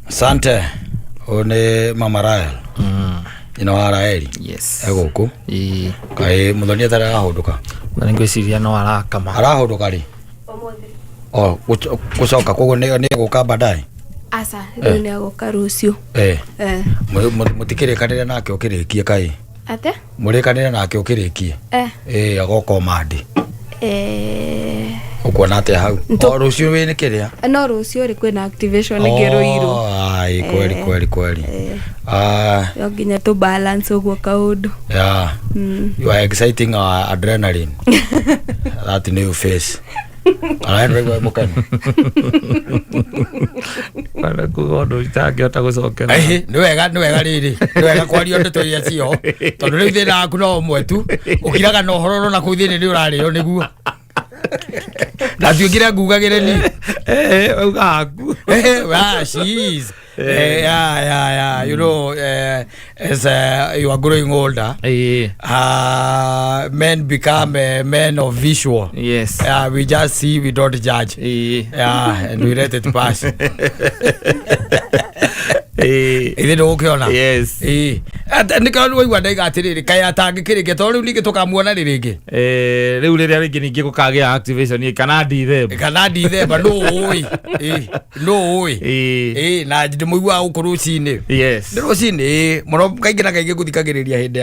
Asante. Ũyũ nĩ Mama Rael. Nyina wa Raeli. Yes. Egũkũ. Ĩĩ. Kaĩ mũthoni atarĩ arahũndũka. Na nĩngwĩciria no arakama. Arahũndũka rĩ? Ũmũthĩ. O gũcoka koguo nĩ egũka baadaye. Aca, rĩu nĩ agũka rũciũ. Eh. Eh. Mũtikĩrĩkanĩre nake ũkĩrĩkie kaĩ. Ate? Mũrĩkanĩre nake ũkĩrĩkie. Eh. Eh, agoka ũmandĩ. Eh. Ũkuona atĩa hau? O rũciũ wĩ nĩ kĩrĩa? No rũciũ rĩ kwĩna activation ĩngĩ Ruiru. Oh, ai, kweli kweli kweli. Eh. Ah, No nginya tũ balance ũguo kaũndũ. yeah. You are exciting our adrenaline. That new face. Araendwa mũkenu. Kana kuga ũndũ itangĩhota gũcokera. Ĩhĩ, nĩ wega nĩ wega rĩrĩ nĩ wega kwaria ndeto iria cio tondũ rĩu thĩna waku no ũmwe tu ũkiraga na ũhoro ũrona kũu thĩinĩ nĩ ũrarĩo nĩguo ndatuĩkire ngugagĩre ni Eh, auga haku. Ah, she is. Yeah. As you are growing older, Ĩĩ. men become men of visual. Yes. We just see, we don't judge. Ĩĩ. Yeah, and we let it pass. Ĩĩ. Ithe ndũgũkĩona? Yes. Ĩĩ. Nĩkĩo waigua ndaiga atĩrĩrĩ, kaĩ atangĩkĩrĩkia tondũ rĩu ningĩ tũkamuona rĩ rĩngĩ. Eh, rĩu rĩrĩa rĩngĩ ningĩ gũkagĩa activation ĩ, kana December. Kana Ndithemba nũ ũĩ? Ĩĩ, nũ ũĩ? Ĩĩ. Ĩĩ, na ndĩmũiguaga gũkũ rũcinĩ. Yes. Nĩ rũcinĩ ĩĩ, mũno kaingĩ na kaingĩ ngũthikagĩrĩria hĩndĩ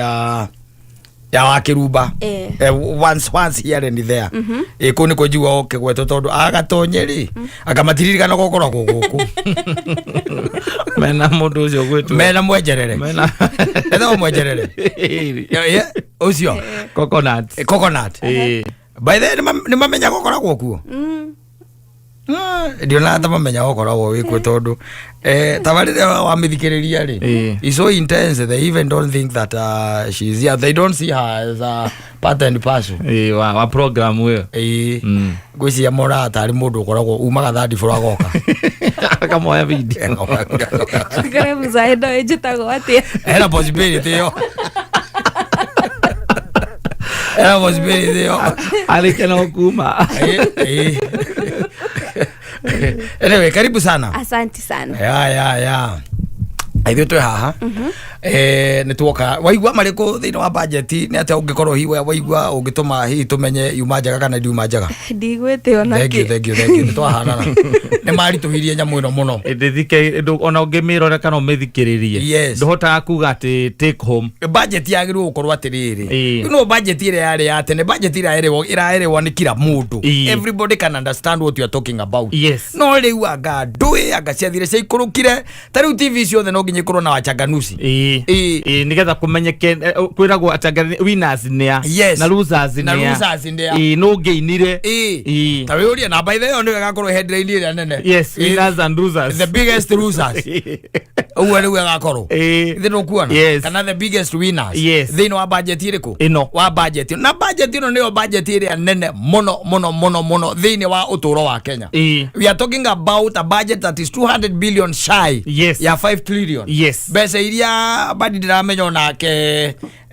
ya wakĩrumba. Eh. Eh, once here and there. Ĩĩ, kũu nĩkuo njiguaga ũkĩgwetwo tondũ agatonye rĩ, akamatiririkana gũkoragwo gũkũ. Mena mũndũ ũcio ũgwĩtwo. Mena mwenjerere. Mena. Etagwo mwenjerere. Ĩĩ. Yeah, yeah, ũcio. Coconut. Eh, coconut. Ĩĩ. By the way, nĩ mamenya gũkoragwo kuo. Ah, ndionaga ta mamenya gũkoragwo wĩkuo tondũ tabarĩra wamĩthikĩrĩria rĩ Ĩĩ. is so intense they even don't think that she's here. They don't see her as a part and parcel. Ĩĩ, wa program ĩyo. Ĩĩ. Ngwĩciria monaga tarĩ mũndũ ũkoragwo umaga thandi bũrũ agoka. Akamoya video. Karibu zaĩ no ĩnjĩtagwo atĩa? Hena possibility ĩyo, hena possibility ĩyo. Arĩke no kuma. Ĩĩ, ĩĩ. Anyway, karibu sana. Asante sana. Ya ithuĩ twĩ haha nĩ tuoka waigua marĩkũ thĩinĩ wa bajeti nĩ atĩa ũngĩkorwo hihi waigua ũngĩtũma hihi tũmenye yuma njega kana ndiuma njega? Ndigwĩte ona Thank you. kĩ. Thank you, thank you. Nĩ twahanana, nĩ maritũhirie nyamũ ĩno mũno. Ndĩthike ona ũngĩmĩrora kana ũmĩthikĩrĩrie. Yes. Ndũhotaga kuga atĩ take home. Budget yagĩrĩirwo gũkorwo atĩrĩrĩ, no budget ĩrĩa yarĩ ya tene, budget ĩrĩa ĩraerewa nĩ kila mũndũ. Everybody can understand what you are talking about. No rĩu anga ndũĩ anga ciathire ciaikũrũkire ta rĩu TV ciothe no nginya ikorwo na wachanganuzi. Ĩĩ. Ĩĩ. Ĩĩ, nĩgetha kũmenyeke kwĩragwo atanga winners nĩa na losers Na nĩa. losers nĩa. Ĩĩ, nũ ngĩinire. Ĩĩ. Ĩĩ. Ta wĩũrie namba ithe ĩyo nĩyo ĩgakorwo headline ĩrĩa nene. Yes. Ĩĩ. Winners and losers. The biggest losers, ũguo nĩguo ĩgakorwo. Ĩĩ. Ithe nũkuona? Yes. Kana the biggest winners. Yes. Thĩinĩ wa budget ĩrĩkũ? Ĩno. Wa budget na budget ĩno nĩyo budget ĩrĩa nene mũno mũno mũno mũno thĩinĩ wa ũtũũro wa Kenya. We are talking about a budget that is 200 billion shy ya 5 trillion. Mbeca iria badi ndiramenya onake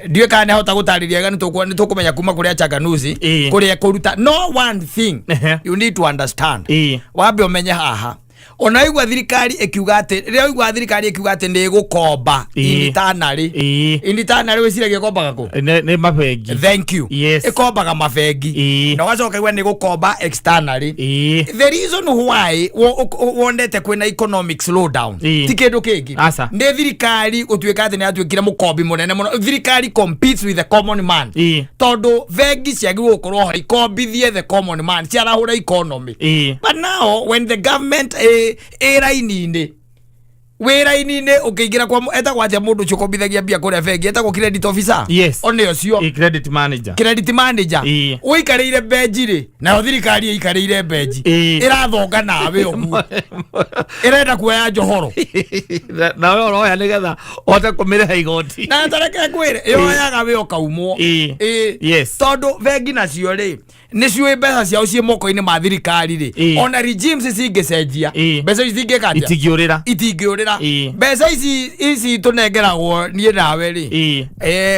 ndiũĩ kana nĩahota gũtarĩria wega, nĩ tũkũmenya kuma kũrĩ achanganuzi kũrĩa kũruta. No one thing you need to understand, wambe ũmenye haha ona waigua thirikari ĩkiuga atĩ rĩrĩa waigua thirikari ĩkiuga atĩ nĩ ĩgũkomba internally, internally wĩciragia ĩkombaga kũ? Nĩ mabengi. Thank you. Ĩkombaga mabengi. Na ũgacoka igua nĩ gũkomba externally. The reason why wonete kwĩna economic slowdown ti kĩndũ kĩngĩ, Aca. nĩ thirikari gũtuĩka atĩ nĩ yatuĩkire mũkombi mũnene mũno. Thirikari competes with the common man tondũ bengi ciagĩrĩirwo gũkorwo ho ikombithie the common man, ciarahũra economy. But now when the government ĩ raini-inĩ, wĩ raini-inĩ ũkĩingĩra kwa etagwo atĩa mũndũ ũcio ũkombithagia mbia kũrĩa bengi? Etagwo credit officer. One ũcio. Ĩĩ, credit manager. Credit manager. Ũikarĩire benji rĩ, nayo thirikari ĩikarĩire benji ĩrathonga nawe ũguo ĩrenda kuoya njohoro. Nawe ũroya nĩgetha ũhote kũmĩrĩha igoti. Na tareke ngwĩre, yoyaga we ũkaumwo. Ĩĩ. Tondũ bengi nacio rĩ nĩ ciũĩ mbeca ciao ciĩ moko-inĩ ma thirikari rĩ, ona regimes cingĩcenjia, mbeca ici cingĩka atĩa? Itingĩũrĩra. Itingĩũrĩra. Ngũkwĩra, Ĩĩ. mbeca ici tũnengeragwo niĩ nawe rĩ, Ĩĩ.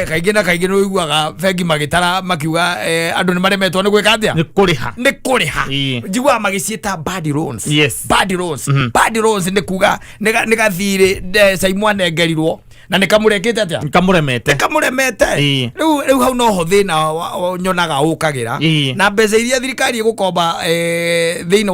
Kaingĩ na kaingĩ nĩ ũiguaga bengi magĩtara makiuga andũ nĩ maremetwo nĩ gwĩka atĩa? Nĩ kũrĩha. Nĩ kũrĩha. Ĩĩ. Njiguaga magĩciĩta bad loans. Yes. Bad loans. Bad loans nĩ kuga nĩ gathirĩ mbeca imwanengerirwo na nĩ kamũrekĩte atĩa? Kamũremete. Kamũremete. Ĩĩ. Rĩu hau noho thĩna nyonaga ũkagĩra. Ĩĩ. Na mbeca iria thirikari ĩgũkomba thĩinĩ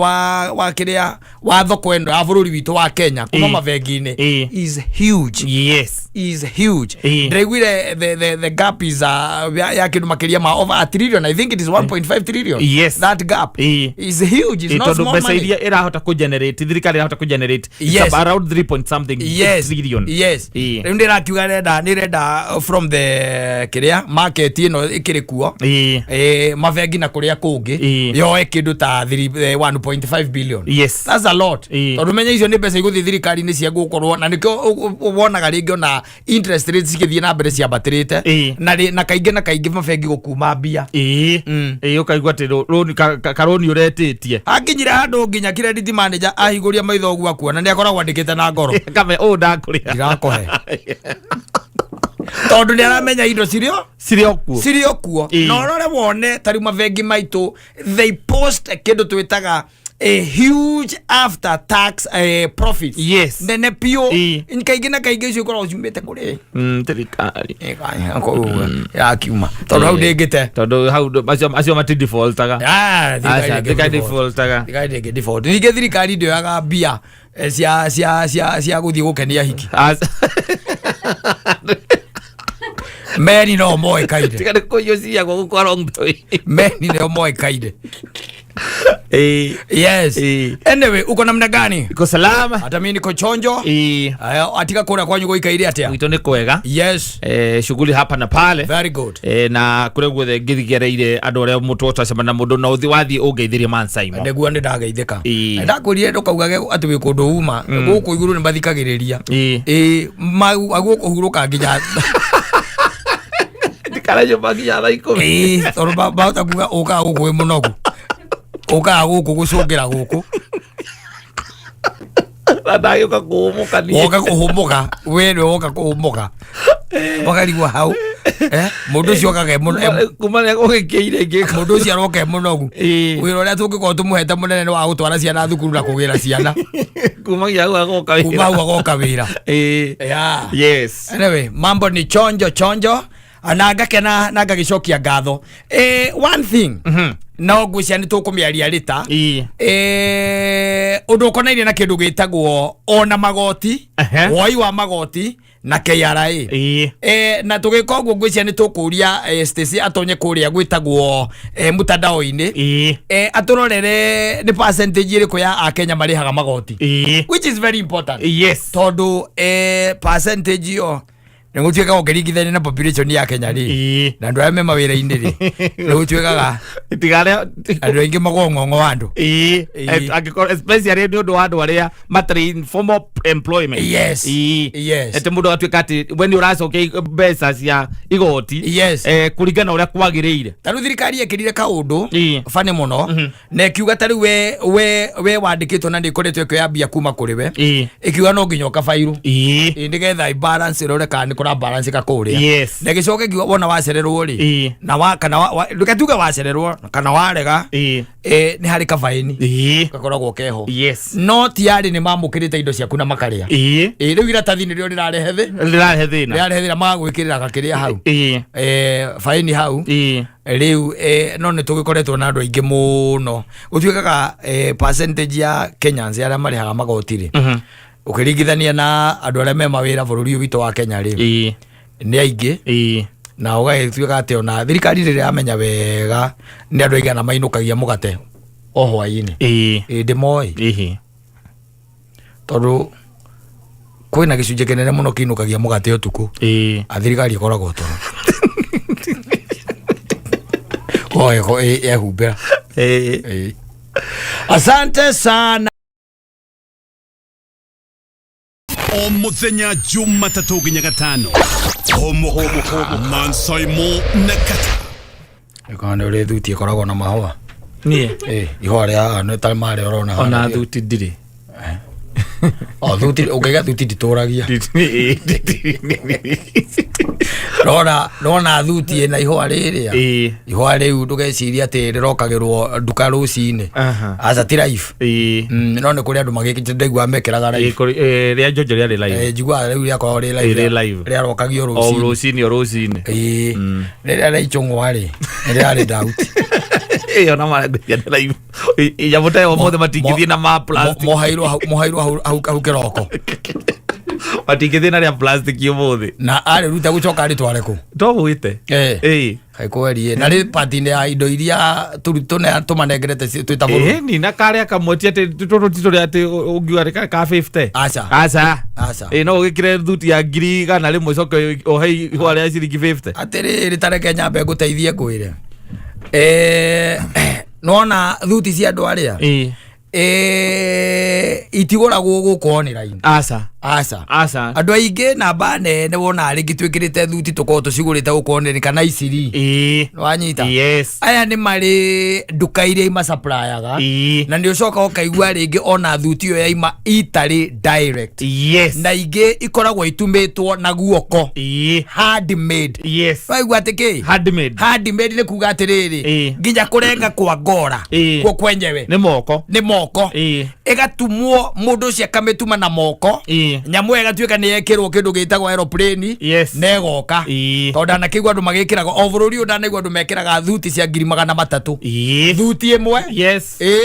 wa kĩrĩa wa thoko ĩno ya bũrũri witũ wa Kenya kuma Ĩĩ. mabengi-inĩ Ĩĩ. is huge. Yes. Is huge. Ĩĩ. Ndĩraiguire the gap is ya kĩndũ makĩria ma over a trillion. I think it is 1.5 trillion. Yes. That gap Ĩĩ. is huge. It's Ĩĩ, not tondũ small mbeca money. iria ĩrahota kũgenerate, thirikari ĩrahota kũgenerate, it's Yes. around 3 point something Yes. trillion. Yes. Ĩĩ. Rĩu ndĩrakiuga nĩrenda from the kĩrĩa market ĩno ĩkĩrĩ kuo, Ĩĩ. Mabengi na kũrĩa kũngĩ, Ĩĩ. yoe kĩndũ ta 1.5 billion. Yes. That's a lot. Ĩĩ. Tondũ menya icio nĩ mbeca igũthiĩ thirikari-inĩ cia gũkorwo na nĩkĩo wonaga rĩngĩ ona interest rates cigĩthiĩ na mbere ciambatĩrĩte, Ĩĩ. na kaingĩ na kaingĩ mabengi gũkuma mbia. Ĩĩ. Ĩĩ, ũkaigua atĩ karũni ũretĩtie. Akinyire handũ nginya credit manager ahingũria maitho ũguo akuona nĩ akoragwo andĩkĩte na ngoro, kame ũũ ndakũrĩha. "Ndirakũhe," tondũ nĩ aramenya indo cirio cirĩ o kuo. Cirĩ o kuo. Ĩĩ. Na ũrore wone ta rĩu mabengi maitũ, they post kĩndũ twĩtaga a huge after tax profits nene biũ. Ĩĩ. Kaingĩ na kaingĩ icio ikoragwo ciumĩte kũrĩ Thirikari. yakiuma tondũ hau ndĩngĩte. Tondũ hau acio mati defaultaga. Ah, Aca, thirikari thirikari ndĩngĩ default. defaultaga. Thirikari ndĩngĩ default. Ningĩ thirikari ndĩoyaga mbia cia gũthiĩ gũkenia hiki. Aca. Meni no moĩkaine. Tiga nĩ kũiywo ciagwo gũkũ along the way. Meni nĩo moĩkaine. Ĩĩ. Yes. Ĩĩ. Anyway, uko namna gani? Iko salama. Hata mimi niko chonjo. Ĩĩ. Aya, atika kũrĩa kwanyu gũikaire atĩa? Gwitũ nĩ kwega. Shughuli hapa na pale. Very good. Na kũrĩa guothe ngĩthigereire andũ arĩa mũtũ twacemania na mũndũ na ũthi wathiĩ ũngeithĩrie Mansaimo. Nĩguo nĩ ndageithĩka. Ĩĩ. Na ndakwĩrire ndũkaugage atĩ wĩ kũndũ uma gũkũ igũrũ nĩ mathikagĩrĩria. Ĩĩ. Ĩĩ, agũkũhurũka nginya Ndikaranyũmba nginya thaa 10. Ĩĩ, tondũ mahota kuga ũkaga gũkũ wĩ mũnogu, ũkaga gũkũ gũcũngĩra gũkũ. Na ndagĩũka kũhũmũka niĩ. Woka kũhũmũka, we nĩwe woka kũhũmũka, makarigwo hau mũndũ ũcio okaga Kuma rĩrĩa gũgĩkĩire ngĩka. Mũndũ ũcio aroka e mũnogu. Ĩĩ. Wĩra ũrĩa tũngĩkorwo tũmũhete mũnene nĩ wa gũtwara ciana thukuru na kũgĩra ciana. Kumagia hau agoka wĩra. Kuma hau agoka wĩra. Ĩĩ. Yeah. Yes. Anyway, mambo ni chonjo chonjo na ngakena na ngagĩcokia ngatho. One thing no ngwĩcia nĩ tũkũmĩaria rĩta, Ĩĩ. Ũndũ ũkonainie na kĩndũ gĩtagwo ona magoti, woi wa magoti na KRA. Ĩĩ. Na tũgĩka ũguo ngwĩcia nĩ tũkũria Stacy atonye kũrĩa gwĩtagwo mtandao-inĩ, Ĩĩ. Atũrorere nĩ percentage ĩrĩkũ ya akenya marĩhaga magoti, Ĩĩ. which is very important, Yes. tondũ percentage ĩyo nĩ gũtuĩkaga ũkĩringithania na population ya Kenya rĩ, na andũ arĩa me mawĩra-inĩ rĩ, nĩ gũtuĩkaga Tigarĩa andũ aingĩ magong'ong'o wa andũ. Ĩĩ. Ĩĩ. Angĩkorwo especially nĩ ũndũ wa andũ arĩa matarĩ in formal employment. Yes. Ĩĩ. Yes. Atĩ mũndũ agatuĩka atĩ we nĩ ũracokia mbeca cia igoti Yes. kũringana na ũrĩa kwagĩrĩire. Ta rĩu thirikari ĩkĩrire kaũndũ Ĩĩ. bani mũno na ĩkiuga ta rĩu we wandĩkĩtwo na nĩ ĩkoretwo ĩkĩoya mbia kuma kũrĩ we, Ĩĩ. ĩkiuga no nginya ũkabairwo. Ĩĩ. Ĩĩ, nĩgetha imbalance ĩrore kana nĩ kũra balance kũrĩa. Yes. Na gĩcoke kiuga wona wacererwo rĩ, Ĩĩ. na wa kana reke tuge wacererwo kana warega, Ĩĩ. nĩ harĩ kabaini gakoragwo keho. Yes. No tiarĩ nĩ mamũkĩrĩte indo ciaku na makarĩa. Ĩĩ. Ĩĩ, rĩu iratathi nĩrĩo rĩrarehe thĩ Rĩrarehe thĩna. Rĩrarehe thĩna, magagwĩkĩrĩra gakĩrĩa hau, Ĩĩ. faini hau. Ĩĩ. Rĩu no nĩ tũgĩkoretwo na andũ aingĩ mũno gũtuĩkaga percentage ya Kenyans arĩa marĩhaga magoti rĩ, ũkĩringithania na andũ arĩa me mawĩra bũrũri ũyũ witũ wa Kenya rĩ, nĩ aingĩ. Na ũgagĩtuĩka atĩ ona thirikari rĩrĩa yamenya wega nĩ andũ aigana mainũkagia mũgate o hwaĩ-inĩ. Ĩĩ. Ĩ ndĩmoĩ, tondũ kwĩna gĩcunjĩ kĩnene mũno kĩinũkagia mũgate ũtukũ. Ĩĩ. A thirikari ĩkoragwo toro o ehumbĩra. Ĩĩ. Ĩĩ. Asante sana. O muthenya Jumatatũ nginya Gatano, Homoka Mansaimo na Kata. Kana nĩ ũrĩ thuti ĩkoragwo na mahũa? Niĩ? Ĩ, ihũa rĩa nĩ ta marĩa ũrona Ona harĩa. thuti ndirĩ. O thuti ũngĩiga thuti nditũragia. Rora rona thuti ĩna ihũa rĩrĩa. Ĩĩ. Ihũa rĩu ndũgecirie atĩ rĩrokagĩrwo nduka rũcinĩ. Aha. Aca ti live. Ĩĩ. No nĩ kũrĩ andũ magĩkĩte ndaiguaga mekĩraga Ĩĩ, live. rĩa Njonjo rĩarĩ live. Njiguaga rĩu rĩakoragwo rĩ Ĩĩ, live. rĩ live. Rĩarokagio O rũcinĩ. rũcinĩ o rũcinĩ. Ĩĩ. Rĩrĩa rĩa Ichung'wa rĩ, nĩ rĩarĩ dauti. Ĩyo na marengithia nĩ live. Ĩ, nyamũ ta ĩyo ũmũthĩ matingĩthiĩ na ma plastic. Mohairwo hau mohairwo hau hau hau kĩroko. Matingĩthiĩ na rĩa plastic ũmũthĩ. Na arĩruta gũcoka arĩtware kũ? Togwĩte. Ĩĩ. Ĩĩ. Kaikwerie na rĩ part-inĩ ya indo iria tũmanengerete twĩ ta bũrũri. Ĩni na karĩa kamwe ti atĩ tũtũ ti tũrĩa atĩ ũngiuga nĩ ka 50. Aca. Aca. Aca. Ĩ no ũgĩkĩre thuti ya 100,000 ũcoke ũhe ihũa rĩa ciringi 50. Atĩrĩrĩ ta reke nyambe ngũteithie ngwĩre. Nĩwona thuti cia andũ arĩa Ĩĩ. Itigũragwo gũkũ online. Aca. Aca. Aca. Andũ aingĩ namba nene wonaga rĩngĩ twĩkĩrĩte thuti tũkoragwo tũcigũrĩte gũkũ online kana iciri. Ĩĩ. Nĩwanyita? Yes. Aya nĩ marĩ nduka iria imacaprayaga. Ĩĩ. Na nĩ ũcoka ũkaigua rĩngĩ ona thuti ĩyo yaima itarĩ direct. Yes. Na ingĩ ikoragwo itumĩtwo na guoko. Ĩĩ. Handmade. Yes. Waigua atĩ kĩ? Handmade. Handmade nĩ kuga atĩrĩrĩ Ĩĩ. nginya kũrenga kwa ngora Ĩĩ. kuo kwenyewe Nĩ moko. nĩ moko. Ĩĩ. Ĩgatumwo mũndũ ũcio akamĩtuma na moko. Ĩĩ. Nyamũ ĩyo ĩgatuĩka nĩ yekĩrwo kĩndũ gĩtagwo aeroplane Yes. na ĩgoka. Ĩĩ. Tondũ ndanakĩigua andũ magĩkĩraga o bũrũri ũyũ ndanaigua andũ mekĩraga thuti cia 300,000. Ĩĩ. Thuti ĩmwe. Yes. Ĩĩ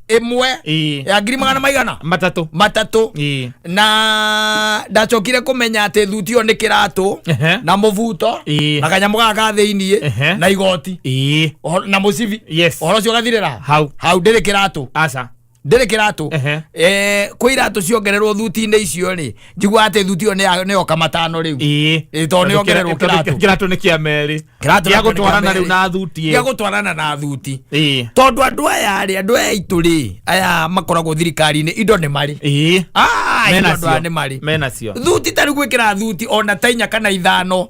ĩmwe Ĩĩ. ya ngiri magana maigana? Matatũ. Matatũ. Ĩĩ. Na ndacokire kũmenya atĩ thuti ĩyo nĩ kĩratũ Ehe. na mũbuto Ĩĩ. na kanyamũ gaka ka thĩiniĩ Ehe. na igoti. Ĩĩ. Na mũcibi. Yes. Ũhoro ũcio ũgathirĩra Hau. hau ndĩrĩ kĩratũ. Aca. Ndĩrĩ kĩratũ. Ehe. Kwĩ iratũ ciongererwo thuti-inĩ icio rĩ njiguaga atĩ thuti ĩyo nĩ yoka matano rĩu. Ĩĩ. Ĩĩ, tondũ nĩ yongererwo kĩratũ. Kĩratũ nĩ kĩa merĩ. Kĩratũ Gĩa nakĩo nĩ kĩa gũtwarana rĩu merĩ. na thuti Gĩa ĩyo. gũtwarana na thuti. Ĩĩ. Tondũ andũ aya rĩ andũ aya aitũ rĩ aya makoragwo thirikari-inĩ indo nĩ marĩ. Ĩĩ. Ah, indo Mena andũ aya cio. nĩ marĩ. Mena cio. Thuti ta rĩu gwĩkĩra thuti ona ta inya kana ithano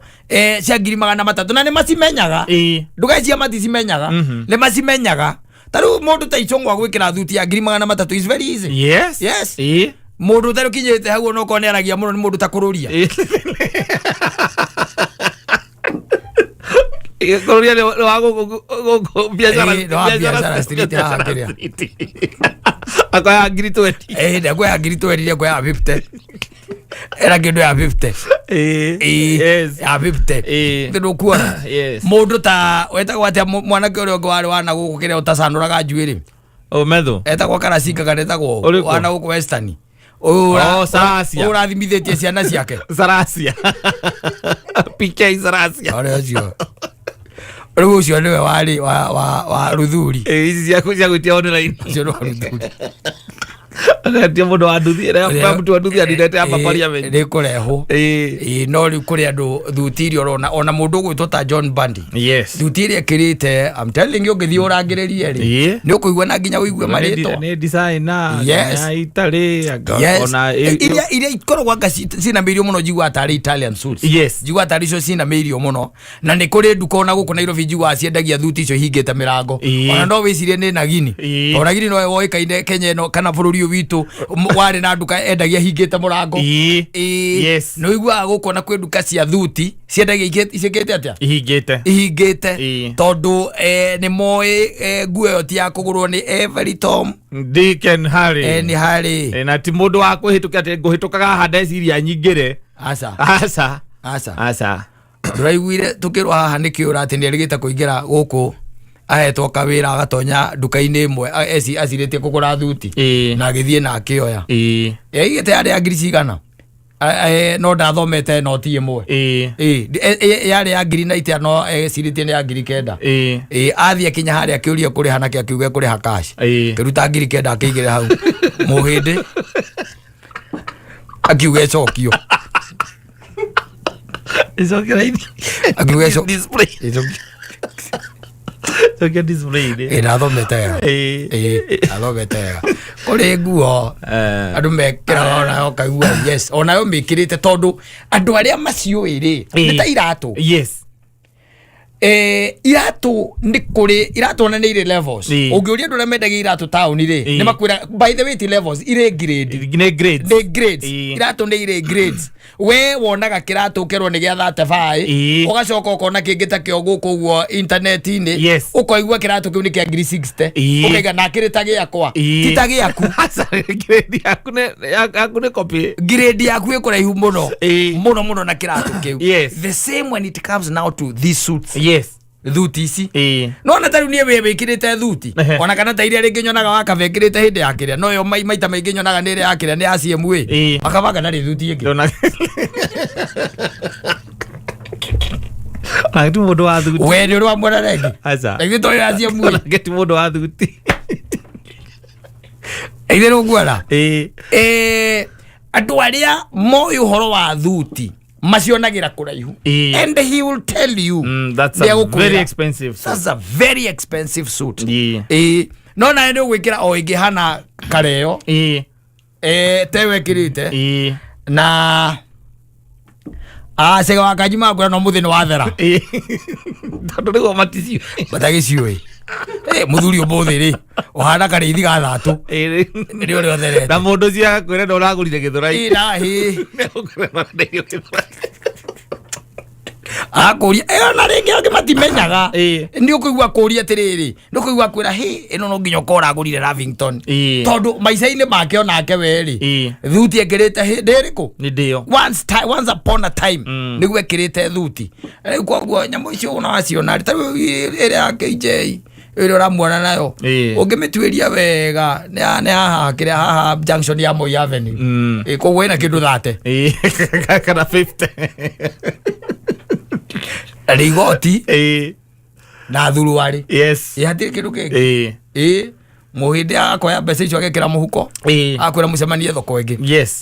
cia 300,000 na nĩ macimenyaga. Ĩĩ. Ndũgeciria maticimenyaga. Nĩ macimenyaga. Ta rĩu mũndũ ta Ichung'wa gwĩkĩra thuti ya 300,000 is very easy. Yes. Yes. Ĩĩ. Mũndũ ũtarĩ ũkinyĩte hau onokorwo nĩ aragia mũno nĩ mũndũ ta kũrũria. Ĩĩ. Kũrũria nĩ wa gũkũ biacara Ĩĩ, nĩ wa biacara street haha kĩrĩa. Akoya 20,000. Ĩĩ ndekuoya 20,000 ndekuoya 50. Era kĩndũ ya 50. Ĩĩ. Ĩĩ, Yes. ya 50. Ĩĩ. Nĩ ndũkuona. Yes. Mũndũ ta wetagwo atĩa mwanake ũrĩa ũngĩ warĩ wana gũkũ kĩrĩa ũtacanũraga njuĩrĩ. O metho. Etagwo Karacinga kana etagwo Ũrĩkũ? wana gũkũ Western. Ũyũ Oh, Saracia. ũyũ ũrathimithĩtie ciana ciake. Saracia. PK Saracia. Ũrĩa ũcio. Rĩu ũcio nĩwe warĩ wa Ruthuri. Ĩĩ, ici cia gwĩtia online. Ũcio nĩ wa Ruthuri. Akatia mũndũ wa nduthi ĩrĩa mũtu wa nduthi anindete hapa parliament. Nĩ kũrehwo. Ĩĩ. Ĩĩ, no rĩu kũrĩ andũ thuti iria ũrona ona mũndũ ũgwĩtwo ta John Bundy. Yes. Thuti ĩrĩa ĩkĩrĩte I'm telling you ũngĩthiĩ ũrangĩrĩrie rĩ Ĩĩ. nĩ ũkũigua na nginya ũigue marĩtwa. Nĩ designer. Yes. Kana itarĩ. Yes. Ona Iria ikoragwo anga cinamĩirio mũno njiguaga tarĩ Italian suits. Yes. Njiguaga tarĩ icio cinamĩirio mũno na nĩ kũrĩ nduka ona gũkũ Nairobi njiguaga ciendagia thuti icio hingĩte mĩrango. Ĩĩ. Ona no wĩcirie nĩ Nagini. Ĩĩ. Ona Nagini nowe woĩkaine Kenya ĩno kana bũrũri ũyũ witũ warĩ na nduka endagia hingĩte mũrango. Ĩĩ. Ĩĩ. Yes. Nĩ ũiguaga gũkũ ona kwĩ nduka cia thuti ciendagia ciĩkĩte atĩa? Ihingĩte. Ihingĩte Ĩĩ. tondũ nĩ moĩ nguo ĩyo ti ya kũgũrwo nĩ every Tom Dick and Harry. nĩ harĩ. Ĩ, na ti mũndũ wa kũhĩtũka atĩ ngũhĩtũkaga haha ndeciria nyingĩre. Aca. Aca. Aca. Aca. Ndũraiguire tũkĩrwo haha nĩ kĩũra atĩ nĩ erĩgĩte kũingĩra gũkũ ahetwo kawĩra agatonya nduka-inĩ ĩmwe acirĩtie kũgũra thuti Ĩĩ. na agĩthiĩ na akĩoya. Ĩĩ. Yaigĩte yarĩ ya ngiri cigana? No ndathomete noti ĩmwe. Ĩĩ. Ĩĩ, yarĩ ya ngiri na itia no ecirĩtie nĩ ya 9,000. Ĩĩ. Ĩĩ, athiĩ akinya harĩa akĩũria kũrĩha nakĩ akiuga kũrĩha cash. Ĩĩ. Akĩruta 9,000 akĩigĩrĩra hau mũhĩndĩ akiuga ĩcokio. Ĩcokera ini. Akiuga ĩcokio. Display. Ĩcokio. Ĩcokia display-inĩ. Ĩĩ, ndathomete wega. Ĩĩ. Ĩĩ, ndathomete wega. Kũrĩ nguo andũ mekĩraga onayo ũkaigua yes onayo mĩkĩrĩte tondũ andũ arĩa maciũĩ rĩ nĩ ta iratũ. Yes. Iratũ nĩ kũrĩ iratũ ona nĩ irĩ levels. Ũngĩũria andũ arĩa mendagia iratũ taũni rĩ, nĩ makwĩra by the way ti levels, irĩ grade. Nĩ grades. Nĩ grades. Iratũ nĩ irĩ grades. We wonaga kĩratũ ũkerwo nĩ gĩa 35, ũgacoka ũkona kĩngĩ ta kĩo gũkũ ũguo intaneti-inĩ, ũkaigua kĩratũ kĩu nĩ kĩa ngiri 60, ũkaiga na kĩrĩ ta gĩakwa, ti ta gĩaku. Aca, grade yaku nĩ copy. Grade yaku ĩ kũraihu mũno mũno mũno na kĩratũ kĩu. The same when it comes now to these suits. Thuti ici, no na ta rĩu niĩ wĩ wĩkĩrĩte thuti, ona kana ta iria rĩngĩ nyonaga wakaba ĩkĩrĩte hĩndĩ ya kĩrĩa, no yo maita maingĩ nyonaga nĩ ĩrĩa ya kĩrĩa, nĩ ya CMA. Wakabanga ndarĩ thuti ĩngĩ. Onake ti mũndũ wa thuti. We nĩ ũrĩ wamuona rĩngĩ? Aca. Na ithuĩ toĩ ya CMA. Onake ti mũndũ wa thuti. Ithuĩ nĩũkuona. Andũ arĩa moĩ ũhoro wa thuti macionagĩra kũraihu. And he will tell you. That's a Nĩegũkwĩra. very expensive suit. That's a very expensive suit. No nawe nĩ ũgwĩkĩra o ĩngĩ hana kareo, te wekĩrĩte na acega wa kanji makwĩra no mũthĩ nĩ wathera. Tondũ rĩu o maticio. Matagĩciũĩ mũthuri ũmũthĩ rĩ ũhana karĩithi ga thatũ nĩ ũrĩa ũtherete. Na mũndũ ũcio agakwĩra na ũragũrire Gĩthũrai. Ĩ, na hĩ. Nĩagũkwĩra na ũragũrire Gĩthũrai. Akũria ona rĩngĩ angĩ matimenyaga. Nĩ ũkũigua kũria atĩrĩrĩ, nĩ ũkũigua kwĩra hĩ ĩno no nginya ũkorwo ũragũrire Lavington, tondũ maica-inĩ make onake we rĩ, thuti ekĩrĩte hĩndĩ ĩrĩkũ? Nĩ ndĩyo. Once upon a time nĩguo ekĩrĩte thuti. Rĩu koguo nyamũ icio ona waciona ta rĩu ĩrĩa ya KJ ĩrĩa ũramuona nayo, ũngĩmĩtuĩria wega nĩ haha kĩrĩa haha junction ya Moi Avenue. Koguo ĩna kĩndũ thate. Kana 50. Na nĩ igoti na thuruarĩ. Ĩ hatirĩ kĩndũ kĩngĩ. Ĩ mũhĩndĩ akoya mbeca icio agekĩra mũhuko, akwĩra mũcemanie thoko ĩngĩ.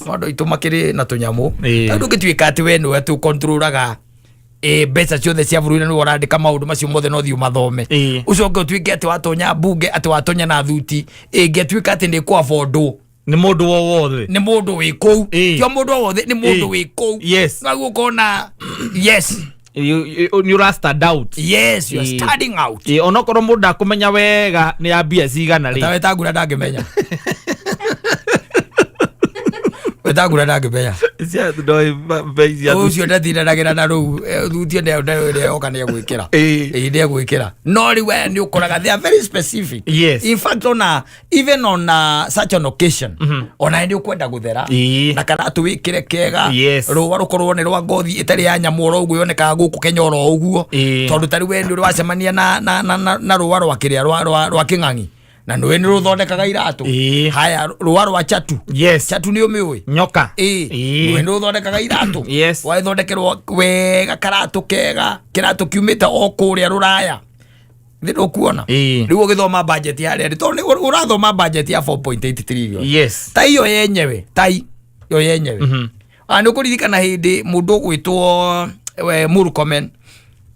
No andũ aitũ makĩrĩ na tũnyamũ. Tondũ ũngĩtuĩka atĩ we nĩwe atĩ ũkontrolaga mbeca ciothe cia bũrũri na nĩwe ũrandĩka maũndũ macio mothe no thiĩ ũmathome, ũcoke ũtuĩke atĩ watonya mbunge atĩ watonya na thuti ĩngĩtuĩka atĩ nĩ kwabondwo Nĩ mũndũ o wothe. Nĩ mũndũ wĩ kũu. Ti o mũndũ o wothe, nĩ mũndũ wĩ kũu. Naguo ũkona yes. Nĩ ũra stand out. Yes, you are standing out. Onokorwo mũndũ ndakũmenya wega nĩ ya mbia cigana rĩ. Ta wetangura ndangĩmenya, wetangura ndangĩmenya. Bei cia Ũcio ndatindanagĩra na rũu thuti ĩno ĩrĩa yoka nĩ egwĩkĩra. Ĩĩ, nĩ egwĩkĩra, no rĩu aya nĩ ũkoraga they are very specific. In fact, ona even on such an occasion, ona nĩ ũkwenda gũthera na karatũ wĩkĩre kega, rũa rũkorwo nĩ rwa ngothi ĩtarĩ ya nyamũ oro ũguo yonekaga gũkũ Kenya oro ũguo. Tondũ ta rĩu we nĩ ũrĩ wacemania na rũa rwa kĩrĩa rwa kĩng'ang'i na nĩwe nĩ rũthondekaga iratũ. Haya, rũa rwa chatu. Chatu nĩ ũmĩũĩ? Nyoka. Ĩĩ, nĩ rũthondekaga iratũ. Wagĩthondekerwo wega karatũ kega, kĩratũ kiumĩte o kũrĩa rũraya thĩ ndũkuona. Rĩu ũgĩthoma budget harĩa rĩ, tondũ nĩ ũrathoma budget ya 4.8 trillion, ta iyo yenyewe, tai yo yenyewe. Nĩ ũkũririkana hĩndĩ mũndũ ũgwĩtwo we Murkomen,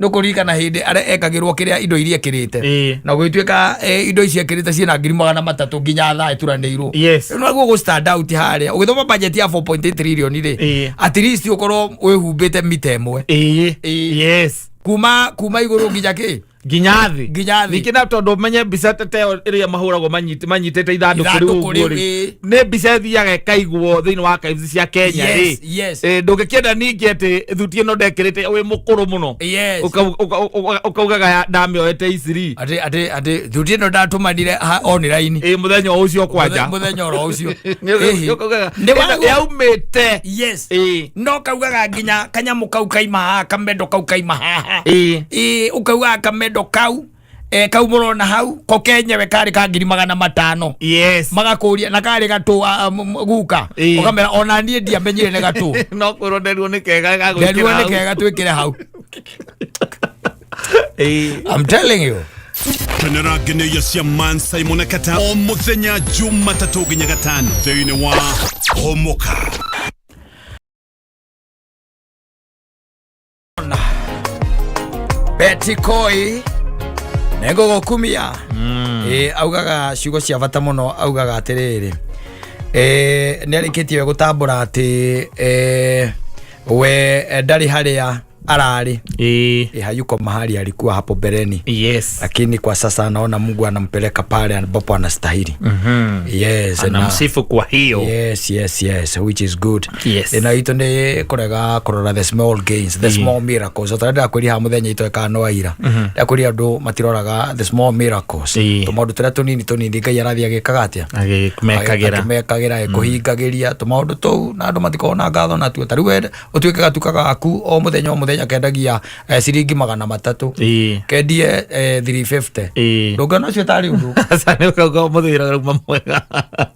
nĩ ũkũririkana hĩndĩ arĩa ekagĩrwo kĩrĩa indo iria ekĩrĩte, na gũgĩtuĩka indo icio ekĩrĩte ciĩna 300,000 nginya thaa ĩturanĩirwo. Rĩu naguo gũ stand out harĩa ũgĩthoma budget ya 4.8 trillion rĩ, at least ũkorwo wĩhumbĩte mita 1 kuma igũrũ nginya kĩ? Nginya thĩ. Nginya thĩ. Ningĩ na tondũ ũmenye mbica ta ĩyo ĩrĩa mahũragwo manyitĩte ithandũkũ rĩu Ithandũkũ ũguo rĩu, rĩ, ĩĩ. nĩ mbica ĩthiaga ĩkaigwo thĩinĩ wa archives cia Kenya rĩ. Ndũngĩkĩenda ningĩ atĩ thuti ĩno ndekĩrĩte wĩ mũkũrũ mũno, ũkaugaga ndamĩoete iciri. Atĩ thuti ĩno ndatũmanire online. Ĩ, mũthenya o ũcio kwanja. Mũthenya oro ũcio. Nĩ ũkaugaga, Nĩ waguo. yaumĩte. No kaugaga nginya kanyamũ kau kaima haha, kamendo kau kaima haha. Ĩĩ, ũkaugaga kamendo kau mũrona hau ko kenyewe karĩ ka 500,000. Magakũria na karĩ gatũ guka. Ũkamera ona niĩ ndiamenyire nĩ gatũ. No kwĩrwo nderuo nĩ kega gagwĩkĩra Nderuo nĩ hau. kega twĩkĩre hau. I'm telling you. Kenera ngeneia cia Man Simon Kata o muthenya Jumatatũ nginya gatano thĩinĩ wa Homoka. Betty Koi nĩngũgũkumia. Ĩ, augaga ciugo cia bata mũno, augaga atĩrĩrĩ, nĩ arĩkĩtie gũtambũra atĩ we ndarĩ harĩa. Ararĩ Ĩĩ. Hayuko mahali alikuwa hapo mbeleni, lakini kwa sasa anaona Mungu anampeleka pale ambapo anastahili. Yes, na- Anamsifu kwa hiyo. Yes, which is good. Yes. Na itũ nĩ kũrega kũrora the small gains, the small miracles. O ta ndakwĩria haha mũthenya itwekaga no aira, ndakwĩria andũ matiroraga the small miracles, tũmaũndũ tũrĩa tũnini tũnini Ngai arathiĩ agĩkaga atĩa? Agĩmekagĩra. Akĩmekagĩra, ĩkũhingagĩria tũmaũndũ tũu, na andũ matikoragwo na ngatho natuo. Ta rĩu we ũtuĩke gatuka gaku o mũthenya o mũthenya kendagia ciringi 300, kendie 350, ndũngĩona ũcio tarĩ ũndũ. Aca, nĩ ũkauga ũmũthĩ wĩra ũrauma mwega.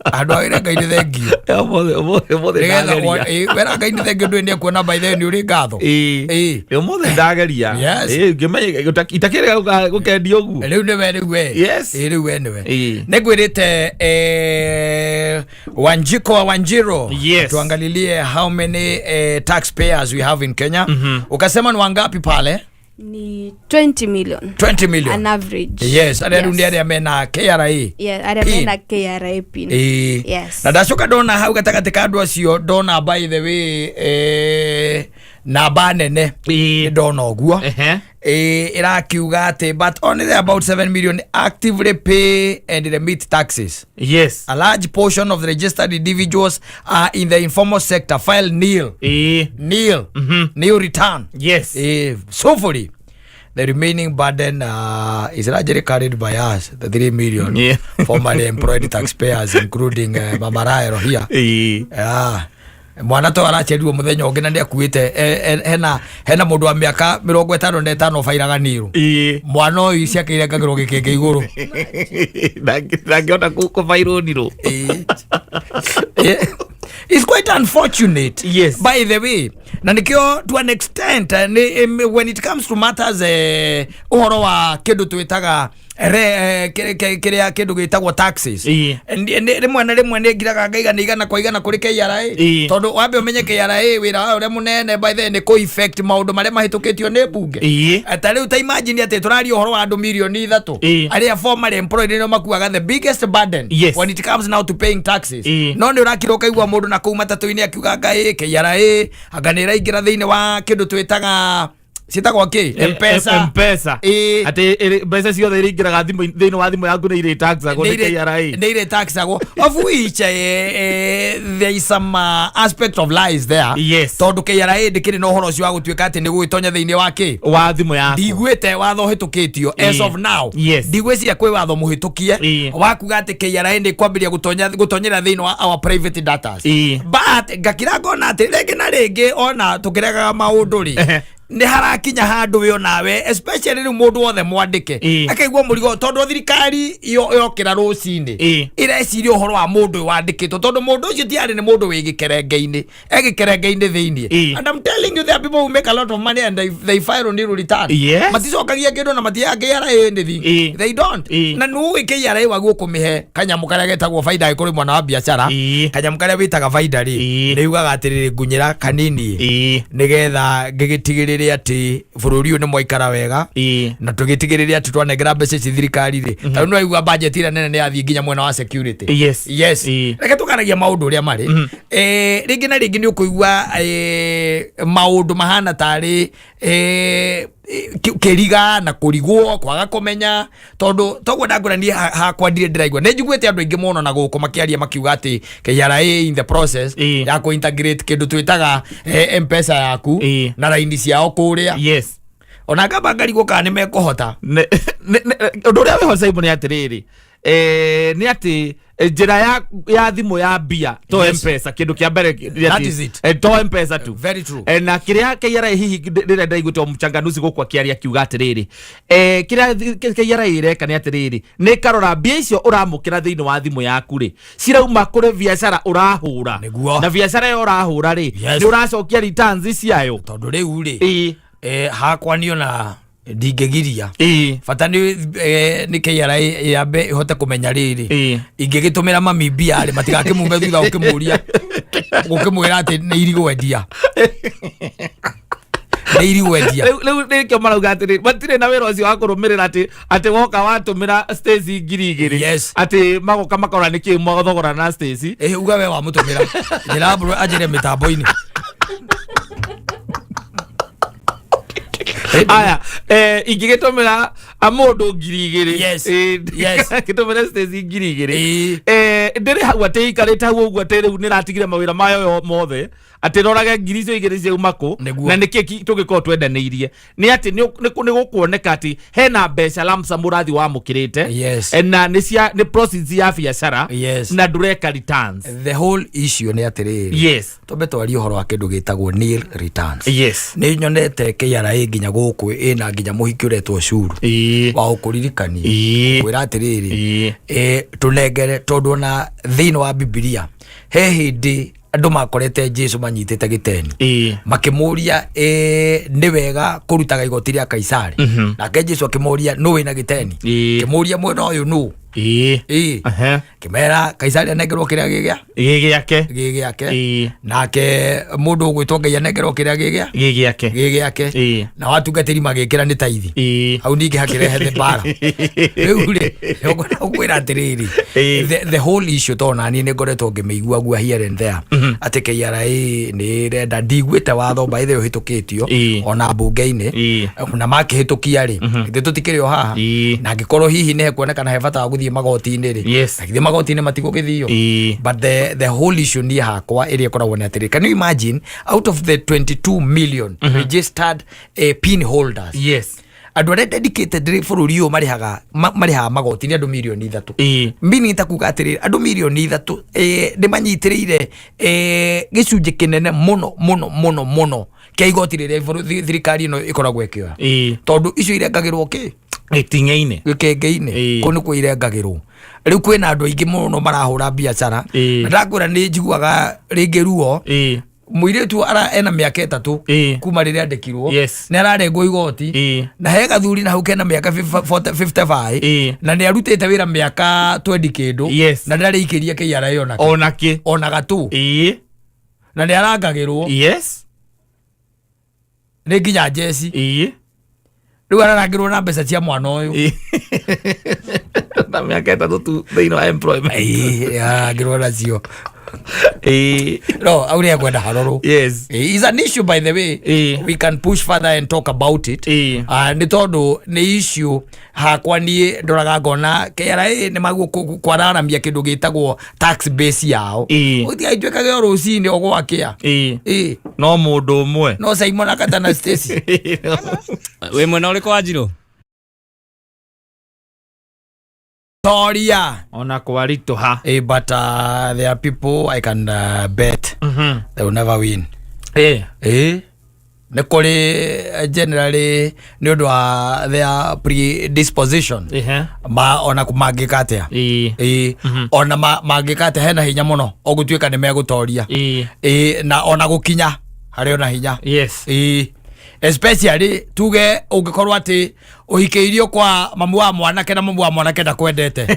Andũ awĩre Ngai nĩ thengio. Ũmũthĩ ũmũthĩ ũmũthĩ Nĩgetha ndageria. wera Ngai nĩ thengio, ndũĩ nĩ ekuona by the way nĩ ũrĩ ngatho. Ĩĩ. Ũmũthĩ ndageria. Yes. Ĩĩ, ngĩmenya itakĩrĩ gũkendia ũguo. Rĩu nĩwe, rĩu we. Yes. Ĩĩ, rĩu we nĩwe. Ĩĩ. Nĩngwĩrĩte Wanjiko wa Wanjiro tuangalilie how many taxpayers we have in Kenya. Ukasema ni wangapi pale? Ni 20 million. 20 million. An average. Yes, arĩa rĩu nĩ arĩa mena KRA Yeah, arĩa pin. mena KRA pin. Ĩĩ. Yes. Na ndacoka ndona hau gatagatĩ ka andũ acio, ndona by the way namba nene. Ĩĩ. Nĩ ndona ũguo. Ĩrakiuga atĩ but only about 7 million actively pay and remit taxes. A large portion of the registered individuals are in the informal sector, file nil, nil, nil return. So fully the remaining burden is largely carried by us, the 3 million formerly employed taxpayers, including Mama Raelo here. Yeah. Mwana to aracerirwo muthenya ũngĩ na nĩ akuĩte hena mũndũ wa mĩaka 55 bairaga niru. Mwana ũyũ ciake irengagĩrwo gĩkĩngĩ igũrũ. Ndangĩhota kũbairwo nirũ. It's quite unfortunate, by the way, na nikio to an extent when it comes to matters uhoro wa kindu twitaga kiria kindu gitagwo taxes, rĩmwe na rĩmwe nĩ ngiraga ngaiga nĩ igana kwa igana kũrĩ KRA, tondũ wambe ũmenye KRA wĩra wao ũrĩa mũnene by the way nĩ kũ effect maũndũ marĩa mahĩtũkĩtio nĩ mbunge. Ta rĩu ta imagine atĩ tũraria ũhoro wa andũ 3 mirioni arĩa formerly employed nĩo makuaga the biggest burden when it comes now to paying taxes. No nĩ ũrakira ũkaigua mũndũ na kũu matatũ-inĩ akiuga ngai KRA anga nĩ ĩraingĩra thĩinĩ wa kĩndũ twĩtaga, ciĩtagwo kĩ, Mpesa. Mpesa. Atĩ mbeca ciothe iringĩraga thĩinĩ wa thimũ yaku nĩ irĩ taxagwo nĩ KRA. Nĩ irĩ taxagwo, of which there is some aspect of lies there, tondũ KRA ndĩkĩrĩ na ũhoro ũcio wa gũtuĩka atĩ nĩ gũgĩtonya thĩinĩ wa kĩ, wa thimũ yaku. Ndiguĩte watho ũhĩtũkĩtio as of now. Ndigwĩciria kwĩ watho mũhĩtũkie wa kuga atĩ KRA nĩ kwambĩrĩria gũtonyera thĩinĩ wa our private datas. But ngakira ngona atĩ rĩngĩ na rĩngĩ ona tũkĩregaga maũndũ rĩ, nĩ harakinya handũ we onawe, especially rĩu mũndũ wothe mwandĩke akaigua mũrigo, tondũ thirikari yokĩra rũcinĩ ĩreciria ũhoro wa mũndũ ũyũ wandĩkĩtwo, tondũ mũndũ ũcio tiarĩ nĩ mũndũ wĩ gĩkerenge-inĩ, e gĩkerenge-inĩ thĩinĩ. And I'm telling you, there are people who make a lot of money and they file on nil return. Maticokagia kĩndũ na matiaga KRA anything. They don't. Na nĩũĩ KRA waguo kũmĩhe kanyamũ karĩa getagwo baida kũrĩ mwana wa biacara, kanyamũ karĩa wĩtaga baida rĩ, nĩ yugaga atĩrĩrĩ, ngunyĩra kanini nĩgetha ngĩgĩtigĩrĩre atĩ bũrũri ũyũ nĩ mwaikara wega, na tũgĩtigĩrĩre atĩ twanengera mbeca ici thirikari rĩ. Ta rĩu nĩwaigua budget ĩrĩa nene nĩ yathiĩ nginya mwena wa security. Yes. Reke tũkaragia maũndũ ũrĩa marĩ. Rĩngĩ na rĩngĩ nĩ ũkũigua maũndũ mahana tarĩ kĩriga na kũrigwo kwaga kũmenya, tondũ toguo ndakwĩra niĩ hakwa ndirĩ ndĩraigua. Nĩ njiguĩte andũ aingĩ mũno na gũkũ makĩaria makiuga atĩ KRA in the process ya kũ integrate kĩndũ twĩtaga Mpesa yaku na raini ciao kũrĩa. Ona ngamba ngarigwo kana nĩ mekũhota. Ũndũ ũrĩa wĩho, Simon, nĩ atĩrĩrĩ, nĩ atĩ njĩra ya thimũ ya mbia to Mpesa, kĩndũ kĩa mbere nĩ That atĩ, is it. To Mpesa tu. Very true. Na kĩrĩa KRA hihi rĩrĩa ndaiguĩte o mchanganuzi gũkũ akĩaria akiuga atĩrĩrĩ, kĩrĩa KRA ĩreka nĩ atĩrĩrĩ, nĩ ĩkarora mbia icio ũramũkĩra thĩinĩ wa thimũ yaku rĩ, cirauma kũrĩ biacara ũrahũra. Nĩguo. Na biacara ĩyo ũrahũra rĩ, nĩ ũracokia returns ciayo. Tondũ rĩu rĩ, hakwa niona ndingĩgiria, bata nĩ nĩ KRA yambe ĩhote kũmenya rĩrĩ, ingĩgĩtũmĩra mami mbia rĩ, matigakĩmume thutha ũkĩmũria gũkĩmwĩra atĩ nĩ irigwendia, nĩ irigwendia. Rĩu nĩkĩo marauga atĩrĩ, matirĩ na wĩra ũcio wa kũrũmĩrĩra atĩ woka watũmĩra Stacy 2000, atĩ magoka makora nĩkĩ mwathogora na Stacy. Ĩ, uga we wamũtũmĩra, njĩra mbũrũ anjĩre mĩtambo-inĩ. Aya, ingĩgĩtũmĩra mũndũ 2000. Yes. Yes. Ngĩtũmĩra Stacy 2000. Ĩĩ. Ndĩrĩ hau atĩ ikarĩte hau ũguo atĩ rĩu nĩratigire mawĩra mayo yo mothe atĩ rorage ngiri icio igĩrĩ ciauma kũ. Nĩguo. Na nĩkĩ tũngĩkorwo twendanĩirie nĩ atĩ nĩ gũkuoneka atĩ hena mbeca lump sum ũrathiĩ wamũkĩrĩte. Yes. Na nĩ cia nĩ proceeds ya biacara. Yes. Na ndũreka returns. The whole issue nĩ atĩrĩrĩ, twambe twarie ũhoro wa kĩndũ gĩtagwo nil returns. Nĩ nyonete KRA nginya gũkũ ĩna nginya mũhiki ũretwo curu wa ũkũririkania kwĩra atĩrĩrĩ, tũnengere, tondũ ona thĩinĩ wa Bibilia he hĩndĩ andũ makorete Jesu manyitĩte gĩteni, makĩmũria, nĩ wega kũrutaga igoti rĩa Kaisari? Nake Jesu akĩmũria, nũ wĩna gĩteni? Kĩmũria mwena ũyũ nũ? Ĩĩ. Kĩmera Kaisari anengerwo kĩrĩa gĩgĩa Gĩ gĩake. Gĩ gĩake. Nake mũndũ ũgwĩtwo Ngai anengerwo kĩrĩa gĩgĩa Gĩ gĩake. Gĩ gĩake. Nao atungatĩri magĩkĩra nĩ taithi. Hau ningĩ hakĩrehe the mbara rĩu rĩ ũkwĩra atĩrĩrĩ, the whole issue, tondũ naniĩ nĩ ngoretwo ngĩmĩigua gua here and there atĩ KRA nĩ ĩrenda, ndiguĩte watho by the way ũhĩtũkĩtio ona mbunge-inĩ. Na makĩhĩtũkia rĩ, ithuĩ tũtikĩrĩ o haha. Na angĩkorwo hihi nĩ hekuonekana he bata wa gũthiĩ magoti-inĩ rĩ, na githĩ magoti-inĩ matigũgĩthio? But the whole issue niĩ hakwa ĩrĩa ĩkoragwo nĩ atĩrĩ, can you imagine, out of the 22 million registered pin holders, andũ arĩa dedicated rĩ bũrũri ũyũ marĩhaga marĩhaga magoti nĩ andũ mirioni 3. Meaning ta kuga atĩrĩrĩ, andũ mirioni 3 nĩ manyitĩrĩire gĩcunjĩ kĩnene mũno mũno mũno mũno kĩa igoti rĩrĩa thirikari ĩno ĩkoragwo ĩkĩoya, tondũ icio irengagĩrwo kĩ? Gĩting'e-inĩ. Gĩkenge-inĩ. Kũu nĩkuo irengagĩrwo. Rĩu kwĩna andũ aingĩ mũno marahũra biacara. Na ndakwĩra nĩ njiguaga rĩngĩ ruo. Mũirĩtu ara ena mĩaka 3 kuma rĩrĩa andĩkirwo, nĩ ararengwo igoti. Na he gathuri na hau kena mĩaka 55, na nĩ arutĩte wĩra mĩaka 20 kĩndũ, na ndarĩikĩria KRA onake. Ona kĩ. Ona gatu. Na nĩ arangagĩrwo nĩ nginya njeci. Rĩu ararangĩrwo na mbeca cia mwana ũyũ. Na mĩaka 3 tu thĩinĩ wa employment. Ĩĩ, ararangĩrwo nacio. No aure ekwenda harorwo. Is an issue, by the way. We can push further and talk about it. Nĩ tondũ nĩ issue hakwa niĩ ndoraga ngona KRA nĩ maguo kwararamia kĩndũ gĩtagwo tax base yao. Ũtigaituĩkage o rũcinĩ o gwakĩa. No mũndũ ũmwe. No Simon akata na Stacy. Wĩ mwena ũrĩkũ wa Njirũ? Toria. Ona kwaritũha. But there are people I can bet they will never win. Nĩ kũrĩ generally nĩ ũndũ wa their predisposition, ma ona mangĩka atĩa. Ĩĩ, ona mangĩka atĩa, hena hinya mũno ũgũtuĩka nĩ megũtoria. Ĩĩ, na ona gũkinya harĩ ona hinya. Ĩĩ, especially tuge ũngĩkorwo atĩ ũhikĩirio kwa mamu wa mwanake na mamu wa mwanake ndakwendete.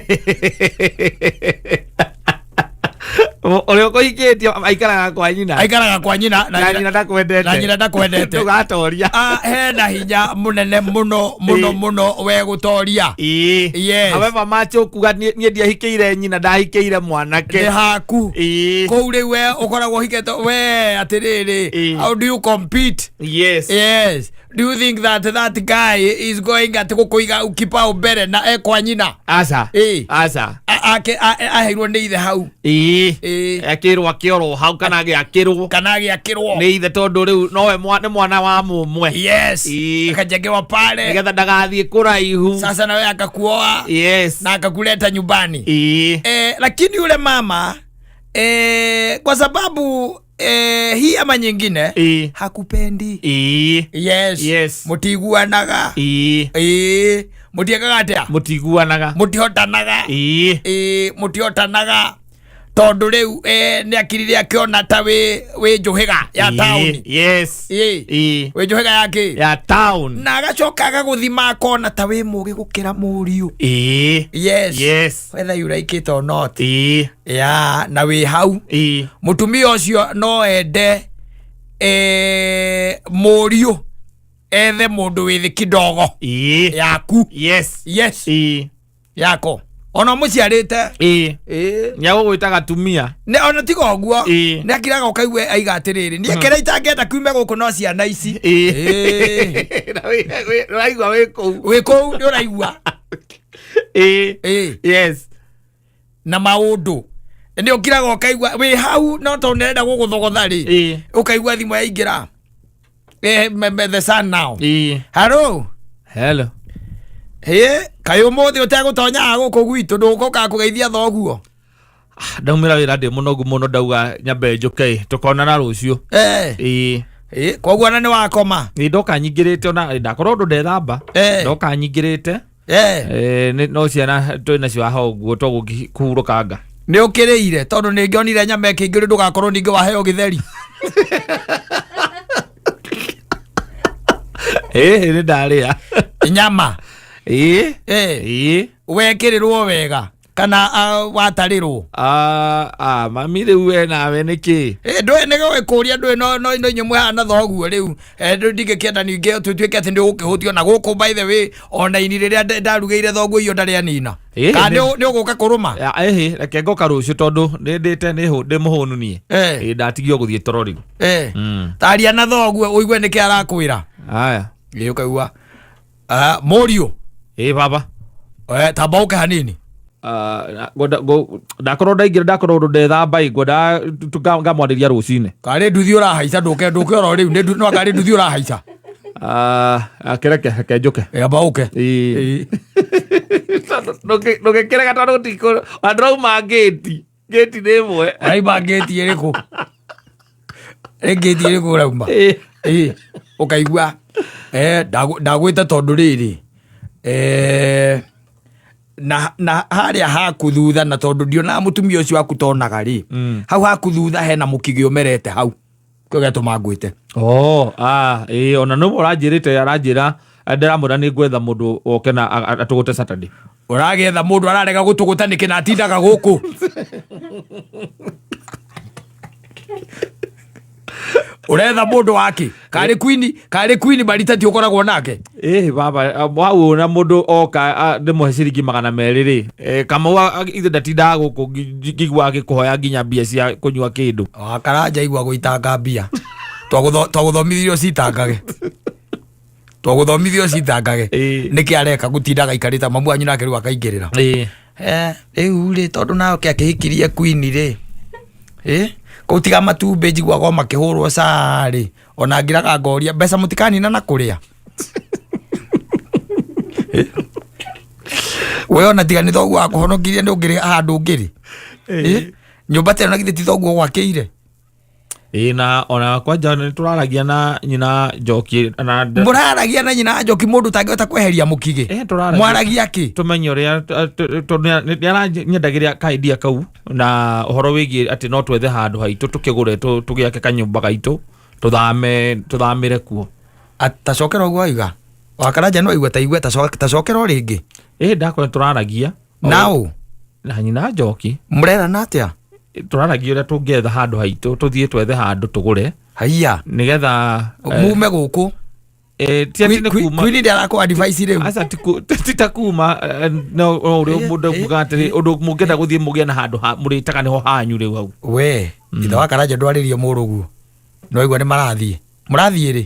Ũrĩa ũkũhikĩtio aikaraga kwa nyina. Aikaraga kwa nyina. Na nyina ndakwendete. Na nyina ndakwendete. Ndũgatoria. Ah, hena hinya mũnene mũno mũno mũno we gũtoria. Yes. However much ũkuga niĩ ndiahikĩire nyina, ndahikĩire mwanake. Nĩ haku. Kũu rĩu we ũkoragwo ũhikĩte we atĩrĩrĩ, how do you compete? Yes, do you think that that guy is going atĩ gũkũiga kibao mbere na ekwa nyina? Aca. Aca. Aheirwo nĩ ithe hau. Akĩrwo akĩorwo hau kana agĩakĩrwo. Kana agĩakĩrwo. Nĩ ithe, tondũ rĩu nowe nĩ mwana wa mũmwe. Akajengewa pale. Nĩgetha ndagathiĩ kũraihu. Sasa nawe akakuoa na akakuleta nyumbani. Lakini yule mama, kwa sababu hii ama nyingine, hakupendi. Yes. Mũtiguanaga. Ĩĩ, mũtiĩkaga atĩa? Mũtiguanaga. Mũtihotanaga. Ĩĩ, mũtihotanaga tondũ rĩu nĩ akirire akĩona ta wĩ njũhĩga ya taũni. Wĩ njũhĩga ya kĩ? Ya town. Na agacoka agagũthima akona ta wĩ mũgĩ gũkĩra mũriũ. Yes. Whether you like it or not. Ya na wĩ hau, mũtumia ũcio no ende mũriũ ethe mũndũ wĩ thĩ kidogo yaku. Yes. Yako. Ona mũciarĩte. Ĩĩ. Ĩĩ. Nĩagũgwĩta gatumia. Nĩ ona tiga ũguo. Ĩĩ. Nĩ akiraga ũkaigua aiga atĩrĩrĩ, niĩ kĩrĩa itangĩenda kiume gũkũ no ciana ici. Ĩĩ. Ĩĩ. Na ũraigua wĩ kũu. Wĩ kũu nĩ ũraigua. Ĩĩ. Ĩĩ. Yes. Na maũndũ nĩ ũkiraga ũkaigua wĩ hau no tondũ nĩarenda gũgũthogotha rĩ, Ĩĩ. ũkaigua thimũ yaingĩra. The sun now. Ĩĩ. Hello. Hello. Hĩ, kaĩ ũmũthĩ ũtegũtonyaga gũkũ gwitũ ndũgũka kũgeithia thoguo? Ndaumĩra wĩra ndĩ mũnogu mũno, ndauga nyambe njũke, tũkonana rũciũ. Eh. Ĩĩ. Ĩ, koguo ona nĩ wakoma? Nĩ ndoka nyingĩrĩte, ona ndakorwo ũndũ ndethamba. Eh. Ndoka nyingĩrĩte. Eh. No ciana twĩ nacio haha ũguo to gũkĩhurũkanga. Nĩ ũkĩrĩire? Tondũ nĩ ngĩonire nyama ĩkĩingĩrio, ndũgakorwo ningĩ waheo gĩtheri. Ĩĩ, nĩ ndarĩa. Nyama? Ĩĩ. Eh. Ĩĩ. Wekĩrĩrwo wega kana watarĩrwo? Ah, ah, mami, rĩu we nawe nĩkĩ? Eh, ndũĩ nĩ gũgĩkũria, ndũĩ no inyuĩ mwĩhana thoguo rĩu. Rĩu ndingĩkĩenda ningĩ tũtuĩke atĩ nĩ ũgũkĩhũtio na gũkũ. By the way, ona ini rĩrĩa ndarugĩire thoguo irio ndarĩ anina. Ĩĩ, Kana nĩ ũgũka kũrũma? Ĩhĩ, reke ngoka rũciũ tondũ nĩ ndĩte, ndĩ mũhũnu niĩ. Eh. Ĩĩ, ndatigio gũthiĩ toro rĩu. Eh. Mm. Taria na thoguo ũigue nĩkĩ arakwĩra. Aya. Ĩ, ũkaigua, ah, mũriũ. Ĩĩ baba. Eh, tamba ũke hanini. Ah, ndakorwo ndaingĩra, ndakorwo ũndũ ndethamba ĩ, ngwenda ngamwarĩria rũcinĩ. Karĩ nduthi ũrahaica? Ndũke ndũke oro rĩu nĩ no karĩ nduthi ũrahaica? Ah, kĩreke, reke njũke. Ĩ, amba ũke. Ĩĩ. Ĩ. Ndũgĩkĩrega tondũ andũ ngĩti ngĩti nĩ ĩmwe. Ũraima ngĩti ĩrĩkũ? Ĩ, ngĩti ĩrĩkũ ũrauma? Ĩĩ. Ĩ, ũkaigua, eh, ndagwĩta tondũ rĩrĩ, eh, na harĩa haku thutha, na tondũ ndionaga mũtumia ũcio waku tonaga rĩ, hau haku thutha hena mũkigĩ ũmerete hau, kĩo gĩatũma ngwĩte. Oh, ah, ĩĩ, ona nĩwe ũranjĩrĩte, aranjĩra, ndĩramwĩra nĩ ngwetha mũndũ oke na atũgũte Saturday. Ũragĩetha mũndũ ararega gũtũgũta nĩkĩ na atindaga gũkũ? Ũretha mũndũ wake karĩ kwini, karĩ kwini maritati ũkoragwo nake? Ĩĩ baba, hau na mũndũ oka ndĩmũhe ciringi 200 rĩ. Eh, Kamau ithe ndatindaga gũkũ ngĩigua agĩkũhoya nginya mbia cia kũnyua kĩndũ. Wakaranja igua gũitanga mbia. Twagũthomithirio citangage, twagũthomithirio citangage. Ĩĩ. Nĩkĩ areka gũtindaga aikarĩte mamu wanyu nake rĩu akaingĩrĩra? Ĩĩ. Eh, rĩu rĩ, tondũ nawe akĩhikirie queen rĩ, ĩ kũu tiga matumbĩ njiguaga o makĩhũrwo caa rĩ, ona ngiraga ngoria mbeca mũtikanina na kũrĩa. Eh. We ona tiga nĩ thoguo wakũhonokirie nĩ ũngĩrĩ handũ ũngĩrĩ. Eh, nyũmba ta ĩno na githĩ ti thoguo gwakĩire? Ĩĩ, na ona kwanja nĩ tũraragia na nyina Njoki na Mũraragia na nyina Njoki, mũndũ ũtangĩhota kweheria mũkigĩ? Eh, tũraragia. Mwaragia kĩ? Tũmenye ũrĩa tondũ nĩ aranyendagĩria kaidia kau na ũhoro wĩgiĩ atĩ no twethe handũ haitũ tũkĩgũre tũgĩake kanyũmba gaitũ, tũthame, tũthamĩre kuo. Tacokera ũguo waiga, wakaranja no aigua ta igua, tacokera o rĩngĩ. Ĩĩ, ndakora tũraragia. Nao? Na nyina Njoki. Mũrerana atĩa? Tũraragia ũrĩa tũngĩetha handũ haitũ, tũthiĩ twethe handũ tũgũre Haiya. nĩgetha Mume gũkũ? Ti atĩ nĩ kuma. Kwini ndĩarakũ advice rĩu? Aca, ti ta kuma, no no ũrĩa mũndũ akuga atĩrĩ, ũndũ mũngĩenda gũthiĩ mũgĩe na handũ mũrĩtaga nĩho hanyu rĩu hau. We ithe wa Karanja, ndwarĩrie mũrũguo no aigua nĩ marathiĩ, mũrathiĩ rĩ?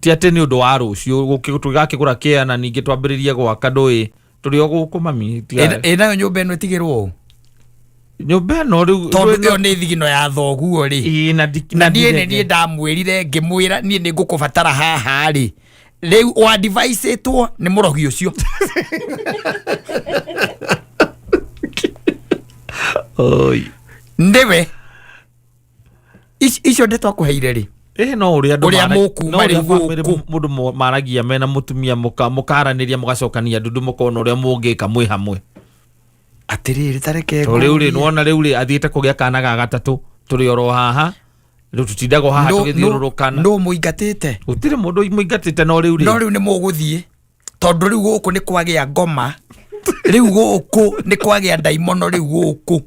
Ti atĩ nĩ ũndũ wa rũciũ tũgakĩgũra kĩa na ningĩ twambĩrĩrie gwaka, ndũĩ tũrĩ o gũkũ mami. Ĩ, nayo nyũmba ĩno ĩtigĩrwo ũũ? Nyũmba ĩno rĩu Tondũ ĩyo nĩ thigino ya thoguo rĩ. Ĩĩ, na Na niĩ nĩ ndirege. niĩ ndamwĩrire, ngĩmwĩra niĩ nĩ ngũkũbatara haha rĩ, rĩu wadviceĩtwo nĩ mũrogi ũcio. Oi. Nĩwe icio ndeto akũheire rĩ? Ĩĩ, no ũrĩa andũ Ũrĩa mũkuma no ũrĩa rĩu family gũkũ. mũndũ maragia mena mũtumia, mũkaranĩria, mũgacokania ndundu, mũkona ũrĩa mũngĩka mwĩ hamwe. Atĩrĩrĩ, tareke Tondũ rĩu rĩ ngũrie. nĩwona rĩu rĩ athiĩte kũgĩa kana ga gatatũ, tũrĩ oro haha rĩu, tũtindagwo haha tũgĩthiũrũrũkana. Nũ mũingatĩte? Gũtirĩ mũndũ mũingatĩte, no rĩu No rĩ rĩu nĩ mũgũthiĩ tondũ rĩu gũkũ nĩ kwagĩa ngoma, rĩu gũkũ nĩ kwagĩa ndaimono, rĩu gũkũ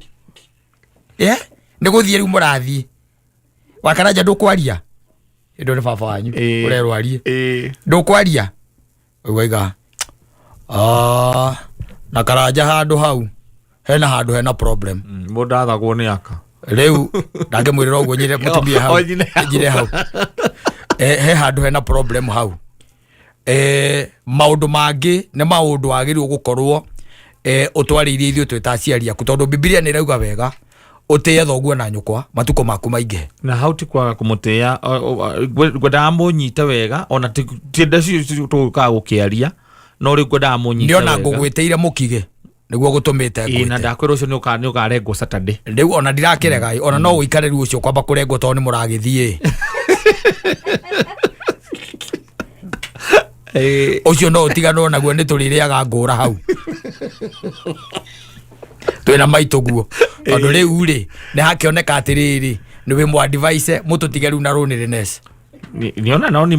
nĩ gũthiĩ rĩu mũrathiĩ. Wakaranja, ndũkwaria ĩndũ nĩ baba wanyu. Ĩĩ. Ũrerwo arie. Ĩĩ. Ndũkwaria ũgaiga. Ah, Na Karanja handũ hau hena handũ hena problem. Mũndũ athagwo nĩ aka. Rĩu ndangĩmwĩrĩra ũguo nyire mũtumia hau. O, nyine hau. Nyine hau. He handũ hena problem hau. Maũndũ mangĩ nĩ maũndũ wagĩrĩirwo gũkorwo ũtwarĩirie ithuĩ twĩ ta aciari aku, tondũ Bibilia nĩ ĩrauga wega ũtĩe thoguo na nyũkwa matukũ maku maingĩhe. Na hau ti kwaga kũmũtĩĩa, ngwendaga mũnyite wega, ona ti ndecio tũgũkaga gũkĩaria, no rĩu ngwendaga mũnyite Nĩona wega. ngũgwĩtĩire mũkige nĩguo gũtũmĩte Ĩĩ, na ngwĩte. ndakwĩra ũcio nĩ ũkarengwo Saturday. Rĩu ona ndirakĩrega ĩ, ona no ũikare rĩu ũcio kwamba kũrengwo tondũ nĩ mũragĩthiĩ. Ũcio no ũtiganwo naguo, nĩ tũrĩrĩaga ngũra hau twĩna maitũ guo, tondũ rĩu rĩ nĩ hakĩoneka atĩrĩrĩ nĩ wĩ mwadvice mũtũtige rĩu na loneliness. Nĩona no nĩ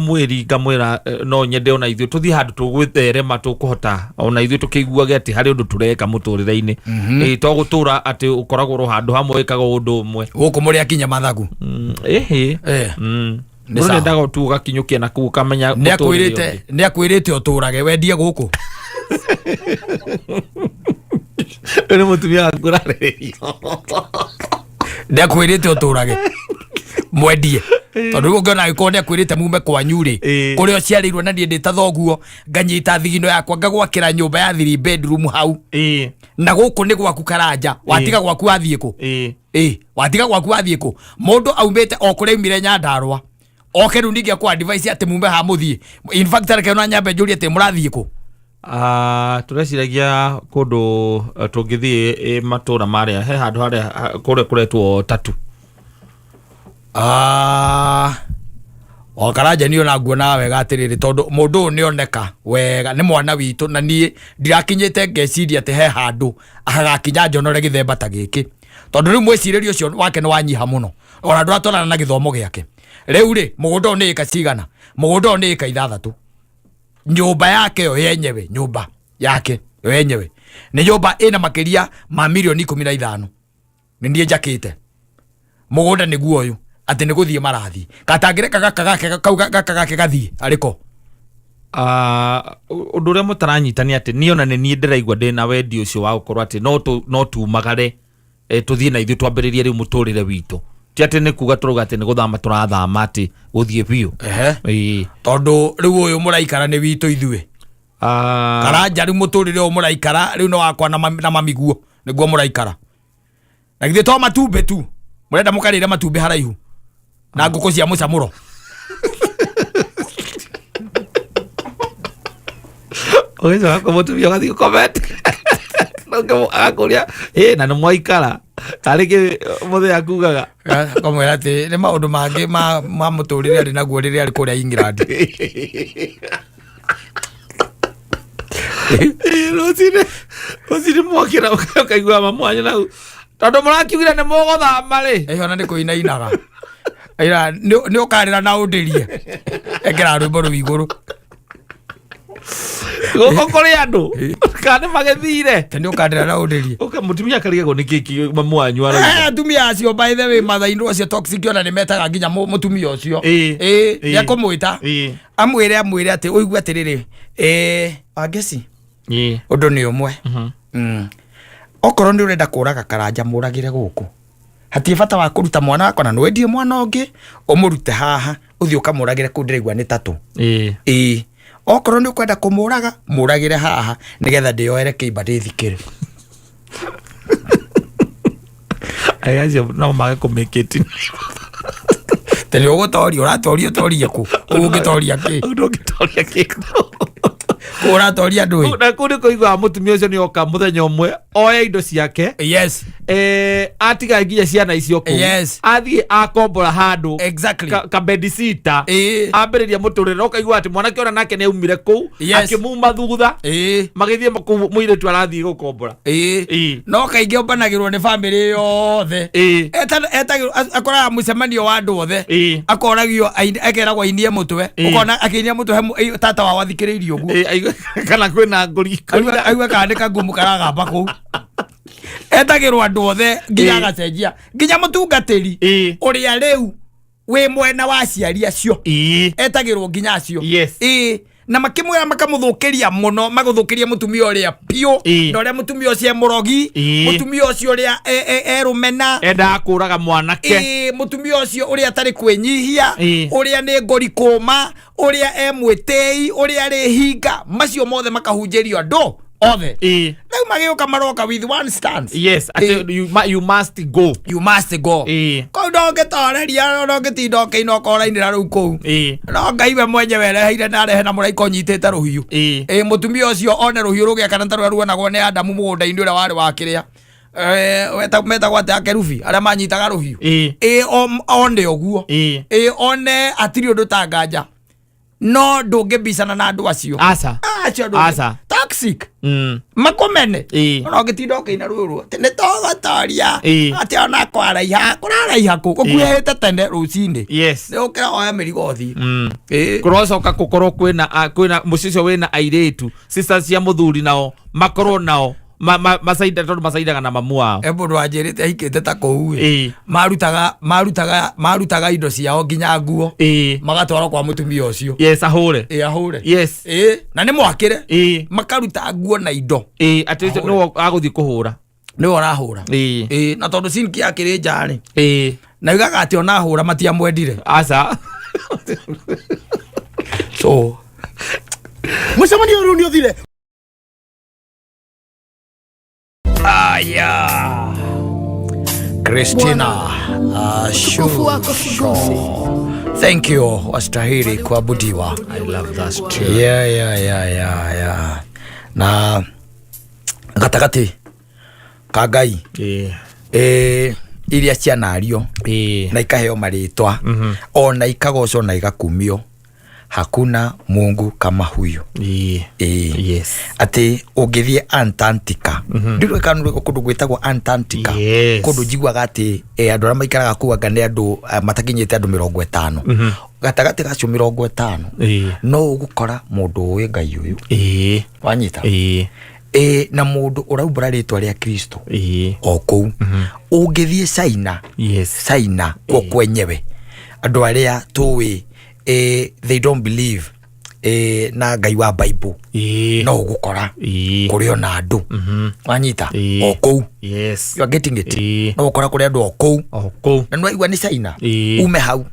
mwĩri ngamwĩra, no nyende ona ithuĩ tũthiĩ handũ tũgwĩtherema, tũkũhota ona ithuĩ tũkĩiguage atĩ harĩ ũndũ tũreka mũtũrĩre-inĩ. Ĩĩ, to gũtũra atĩ ũkoragwo ro handũ hamwe wĩkaga ũndũ ũmwe. Gũkũ mũrĩ akinya mathagu. Ĩhĩ. Nĩ Mũndũ sawa. nĩendaga tu ũgakinyũkia na kũu ũkamenya nĩ mũtũrĩre akwĩrĩte ũngĩ. Nĩ akwĩrĩte ũtũrage wendie gũkũ. Ũyũ nĩ mũtumia waku ũrarĩrĩria. Nĩ akwĩrĩte ũtũrage mwendie, tondũ rĩu ũngĩona angĩkorwo nĩ akwĩrĩte mume kwanyu rĩ, kũrĩa ũciarĩirwo, na niĩ ndĩ ta thoguo nganyita thigino yakwa ngagwakĩra nyũmba ya 3 bedroom hau, na gũkũ nĩ gwaku Karanja, watiga gwaku wathiĩ kũ? Ĩ, watiga gwaku wathiĩ kũ? Mũndũ aumĩte o kũrĩa aumire Nyandarũa oke rĩu ningĩ akũ advice atĩ mume ha mũthiĩ. In fact, reke ona nyambe njũrie atĩ mũrathiĩ kũ? Ah, tũreciragia kũndũ tũngĩthiĩ matũra marĩa he handũ harĩa kũrĩa kũretwo Tatu. Ah, o Karanja niĩ ona nguonaga wega atĩrĩrĩ, tondũ mũndũ ũyũ nĩoneka wega nĩ mwana witũ, na niĩ ndirakinyĩte ngeciria atĩ he handũ hagakinya njonore gĩthemba ta gĩkĩ, tondũ rĩu mwĩcirĩrie ũcio wake nĩ wanyiha mũno, ona ndũratwarana na gĩthomo gĩake. Rĩu rĩ, mũgũnda ũyũ nĩ ĩka cigana? Mũgũnda ũyũ nĩ ĩka 6. Nyũmba yake yo yenyewe, nyũmba yake yo yenyewe nĩ nyũmba ĩna makĩria ma mirioni 15, nĩ niĩ njakĩte. Mũgũnda nĩguo ũyũ atĩ nĩ gũthiĩ marathiĩ katangĩreka gaka gake kau gaka gake gathiĩ arĩko. Ah, ũndũ ũrĩa mũtaranyita nĩ atĩ niĩ ona nĩ niĩ ndĩraigua ndĩna wendi ũcio wa gũkorwo atĩ no tumagare, tũthiĩ na ithuĩ twambĩrĩrie rĩu mũtũrĩre witũ, ti atĩ nĩ kuga tũrauga atĩ nĩ gũthama tũrathama atĩ gũthiĩ biũ. Ĩĩ. Tondũ rĩu ũyũ mũraikara nĩ witũ ithuĩ. Ah, Karanja, rĩu mũtũrĩre ũyũ mũraikara rĩu nĩ wakwa na mamiguo nĩguo mũraikara, na githĩ to matumbĩ tu mũrenda mũkarĩre matumbĩ haraihu na ngũkũ cia mũcamũro. Ũgĩcoka kwa mũtumia ũgathiĩ ũkomete agakũria ĩ na nĩ mwaikara tarĩ kĩ mũthenya kugaga. Kamwĩra atĩ nĩ maũndũ mangĩ ma mũtũrĩre arĩ naguo rĩrĩa arĩ kũrĩa England. Rũcinĩ mwokĩra ũkaigua mamwanyu nau tondũ mũrakiugire nĩ mũgũthama rĩ. Ĩyo ona nĩ kũinainaga ira nĩ ũkarĩra na ũndĩrie ekĩra rwĩmbo rũu igũrũ. Gũkũ kũrĩ andũ kana nĩ magĩthire. Te nĩ ũkarĩra na ũndĩrie. Ũka mũtumia akarigagwo nĩ kĩki mamu wanyu arauga. Atumia acio, by the way, mathainũ acio toxic ona nĩ metaga nginya mũtumia ũcio. Ĩĩ, nĩ akũmwĩta amwĩre atĩ ũigue atĩrĩrĩ, Wangeci, ũndũ nĩ ũmwe. Okorwo nĩ ũrenda kũraga Karanja, mũragĩre gũkũ, hatirĩ bata wa kũruta mwana wakwa, na nĩwendie mwana ũngĩ ũmũrute haha ũthiĩ ũkamũragĩre kũu ndĩraigua nĩ tatũ. Ĩĩ, okorwo nĩ ũkwenda kũmũraga, mũragĩre haha nĩgetha ndĩyoere kĩimba ndĩthikĩre. Aya acio no mage kũmĩkĩti. Te nĩ ũgũtoria, ũratoria ũtorie kũ? Kũu ũngĩtoria kĩ? Ndũngĩtoria kĩndũ. Kũu ũratoria ndũĩ. Na kũu nĩ kũiguaga mũtumia ũcio nĩ oka mũthenya ũmwe oe indo ciake, atiga nginya ciana icio kũu, athiĩ akombora handũ kabedisita, ambĩrĩria mũtũrĩre, na ũkaigua atĩ mwanake ona nake nĩ aumire kũu, akĩmuma thutha, magĩthiĩ kũu mũirĩtu arathiĩ gũkombora. No kaingĩ ombanagĩrwo nĩ bamĩrĩ yothe. Etagĩrwo akoraga mũcemanio wa andũ othe, akoragio akeragwo ainie mũtwe. Ũkona akĩinia mũtwe he tata wao athikĩrĩirie ũguo. Aigue kana kwĩna ngũri. Aigue kana nĩ kagumu karagamba kũu. Etagĩrwo andũ othe nginya agacenjia nginya mũtungatĩri ũrĩa rĩu wĩ mwena wa aciari acio, etagĩrwo nginya acio. Na makĩmwĩra makamũthũkĩria mũno, magũthũkĩria mũtumia ũrĩa biũ, na ũrĩa mũtumia ũcio e mũrogi, mũtumia ũcio ũrĩa erũmena, endaga kũraga mwanake. Ĩĩ, mũtumia ũcio ũrĩa atarĩ kwĩnyihia, ũrĩa nĩ ngori kũma, ũrĩa e mwĩtĩi, ũrĩa arĩ hinga, macio mothe makahunjĩrio andũ othe. Rĩu magĩũka maroka with one stance. Yes, atĩ you must go. You must go. Kũu ndũngĩtoreria, ndũngĩtinda ũkĩina ũkorainĩra rĩu kũu. No Ngai we mwenyewe ereheire na arehe na mũraika ũnyitĩte rũhiũ. Ĩ, mũtumia ũcio one rũhiũ rũgĩakana ta rũrĩa ruonagwo nĩ Adamu mũgũnda-inĩ ũrĩa warĩ wa kĩrĩa, metagwo atĩa, akerubi arĩa manyitaga rũhiũ. Ĩ, one ũguo. Ĩ, one hatirĩ ũndũ ta nganja, no ndũngĩbicana na andũ acio. Aca. Acio ndũngĩ- Aca. Toxic. Makomene. Ona ũngĩtinda ũkĩina rũĩ atĩ nĩ tũgũtoria, atĩ ona kwaraiha kũraraiha kũ gũkuhĩte tene rũcinĩ, nĩ ũkĩra oya mĩrigo ũthiĩ. Ĩ. Kũrocoka gũkorwo kwĩna kwĩna mũciĩ ũcio wĩna airĩtu, sisters cia mũthuri, nao makorwo nao macaida tondũ macaidaga na mamu wao. E mũndũ wanjĩrĩte ahikĩte ta kũu ĩ, marutaga indo ciao nginya nguo, magatwarwo kwa mũtumia ũcio. Yes, ahũre. Ĩ, ahũre. Ĩ, na nĩ mwakĩre. Makaruta nguo na indo. Atĩ ũcio Ahũre. nĩwe agũthiĩ kũhũra. Nĩwe ũrahũra. Ĩ, na tondũ sinki akĩrĩ nja rĩ, na yugaga atĩ ona ahũra matiamwendire. Aca. So Mũcemanio rĩu nĩ ũthire. Aya, Christina. Utukufu wako sigusi. Thank you, wastahili kuabudiwa. I love that tune. Yeah. Na gatagatĩ ka Ngai, iria cianario na ikaheo marĩtwa, ona ikagocwo na igakumio, hakuna Mungu kama huyu. Ĩĩ. Atĩ ũngĩthiĩ Antarctica, ndirũĩ kana nĩ kũndũ gwĩtagwo Antarctica, kũndũ njiguaga atĩ andũ arĩa maikaraga kũu anga nĩ andũ matakinyĩte andũ 50. Gatagatĩ gacio 50, no ũgũkora mũndũ ũĩ Ngai ũyũ. Wanyita? Ĩ, na mũndũ ũraumbũra rĩtwa rĩa Kristo o kũu. Ũngĩthiĩ China, China kuo kwenyewe, andũ arĩa tũĩ, they don't believe na Ngai wa Bible, no ũgũkora kũrĩ ona andũ. Wanyita? O kũu. You are getting it? No ũkora kũrĩ andũ o kũu. O kũu. Na nĩwaigua nĩ China. Ume hau,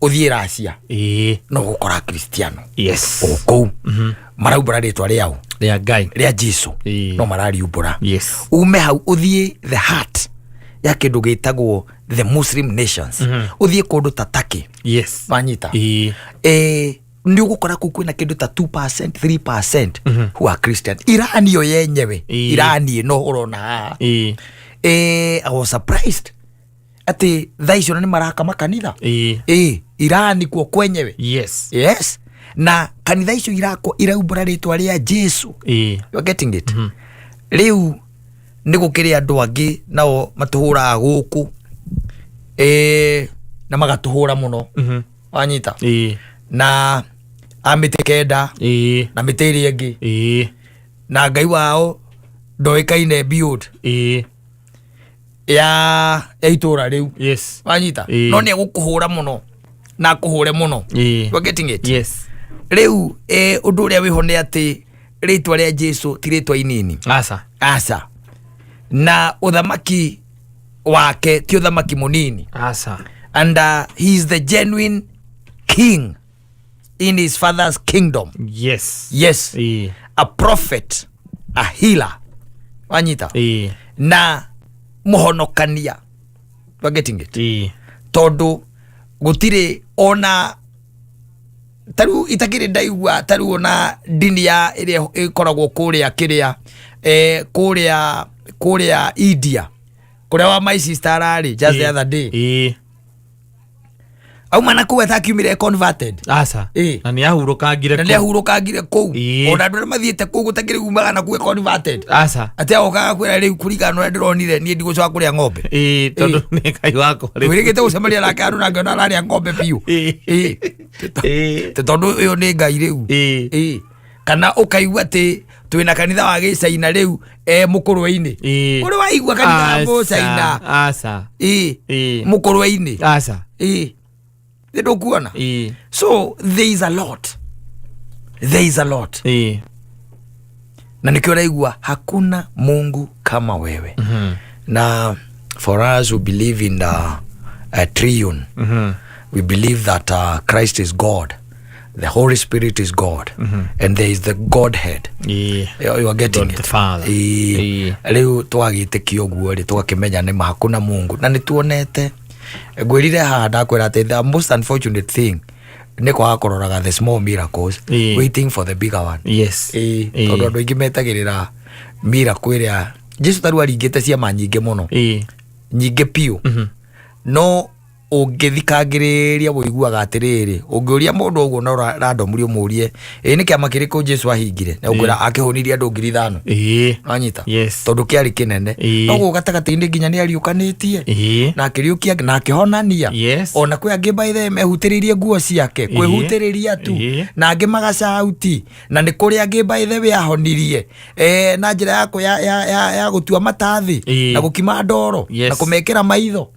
ũthiĩ Russia, no ũgũkora Kristiano o kũu maraumbũra rĩtwa rĩao. Rĩa Ngai. Rĩa Jesu. No marariumbũra. Ume hau ũthiĩ the heart ya kĩndũ gĩtagwo the Muslim nations, ũthiĩ kũndũ ta Turkey. Wanyita? Nĩ ũgũkora kũu kwĩna kĩndũ ta 2%, 3% who are Christian. Iran yo yenyewe, Iran ĩno ũrona haha, I was surprised atĩ thaa icio nĩ maraka makanitha. Iran kuo kwenyewe. Yes, na kanitha icio irakwo iraumbũra rĩtwa rĩa Jesu. You are getting it? Rĩu nĩ gũkĩrĩ andũ angĩ nao matũhũraga gũkũ, na magatũhũra mũno. Wanyita? Na a mĩtĩ kenda, na mĩtĩ ĩrĩa ĩngĩ, na Ngai wao ndoĩkaine beyond ya itũra rĩu. Wanyita? No nĩ egũkũhũra mũno na akũhũre mũno. You are getting it? Yes. Rĩu ũndũ ũrĩa wĩho nĩ atĩ rĩtwa rĩa Jesu ti rĩtwa inini. Aca. Aca, na ũthamaki wake ti ũthamaki mũnini. Aca. And he is the genuine king in his father's kingdom. Yes. A prophet, a healer. Wanyita? Na mũhonokania. You are getting it? Tondũ gũtirĩ ona tarĩu itakĩrĩ ndaigua tarĩu ona ndini ya ĩrĩa ĩkoragwo kũrĩa kĩrĩa, kũrĩa India, kũrĩa wa my sister ararĩ just the other day, auma na kũu atakiumire converted. Aca. Na nĩ ahurũkangire Na kũu. nĩ ahurũkangire kũu. Ona andũ arĩa mathiĩte kũu gũtakĩrĩ umaga na kũu converted. Aca. Atĩ agokaga kwĩra rĩu kũringana na ũrĩa ndĩronire niĩ ndigũcoka kũrĩa ng'ombe. Tondũ nĩ Ngai wakwa rĩu. Twĩrĩgĩte gũcemania nake andũ na ngĩona ararĩa ng'ombe biũ. Tĩ tondũ ũyũ nĩ Ngai rĩu. Kana ũkaigua atĩ twĩna kanitha wa gĩcaina rĩu, mũkũrwe-inĩ. Ũrĩ waigua kanitha wa Aca, mũcaina? Aca. Mũkũrwe-inĩ. Aca. Nĩ ndũkuona? So there is a lot. There is a lot. Na nĩkĩo ũraigua hakuna Mungu kama wewe. Na for us who believe in the triune, we believe that Christ is God, the Holy Spirit is God, and there is the Godhead. You are getting God it. The Father. Rĩu twagĩtĩkia ũguo rĩ, tũgakĩmenya nĩ ma hakuna Mungu, na nĩ tuonete ngwĩrire haha ndakwĩra atĩ the most unfortunate thing nĩ kwaga kũroraga the small miracles, waiting for the bigger one. Tondũ andũ aingĩ metagĩrĩra miracle ĩrĩa Jesu tarĩu aringĩte ciama nyingĩ mũno, nyingĩ piũ, no ũngĩthikangĩrĩria wũiguaga atĩrĩrĩ, ũngĩũria mũndũ ũguo no randomly ũmũrie ĩ nĩ kĩama kĩrĩkũ Jesu ahingire, na ũkwĩra akĩhũnirie andũ 5,000. Wanyita? Yes. Tondũ kĩarĩ kĩnene. No gũkũ gatagatĩ-inĩ nginya nĩ ariũkanĩtie na akĩriũkia na akĩhonania. Ona kwĩ angĩ by the way mehutĩrĩirie nguo ciake, kwĩhutĩrĩria tu, na angĩ magacauti, na nĩ kũrĩ angĩ by the way ahonirie na njĩra ya gũtua matathi na gũkima ndoro na kũmekĩra maitho.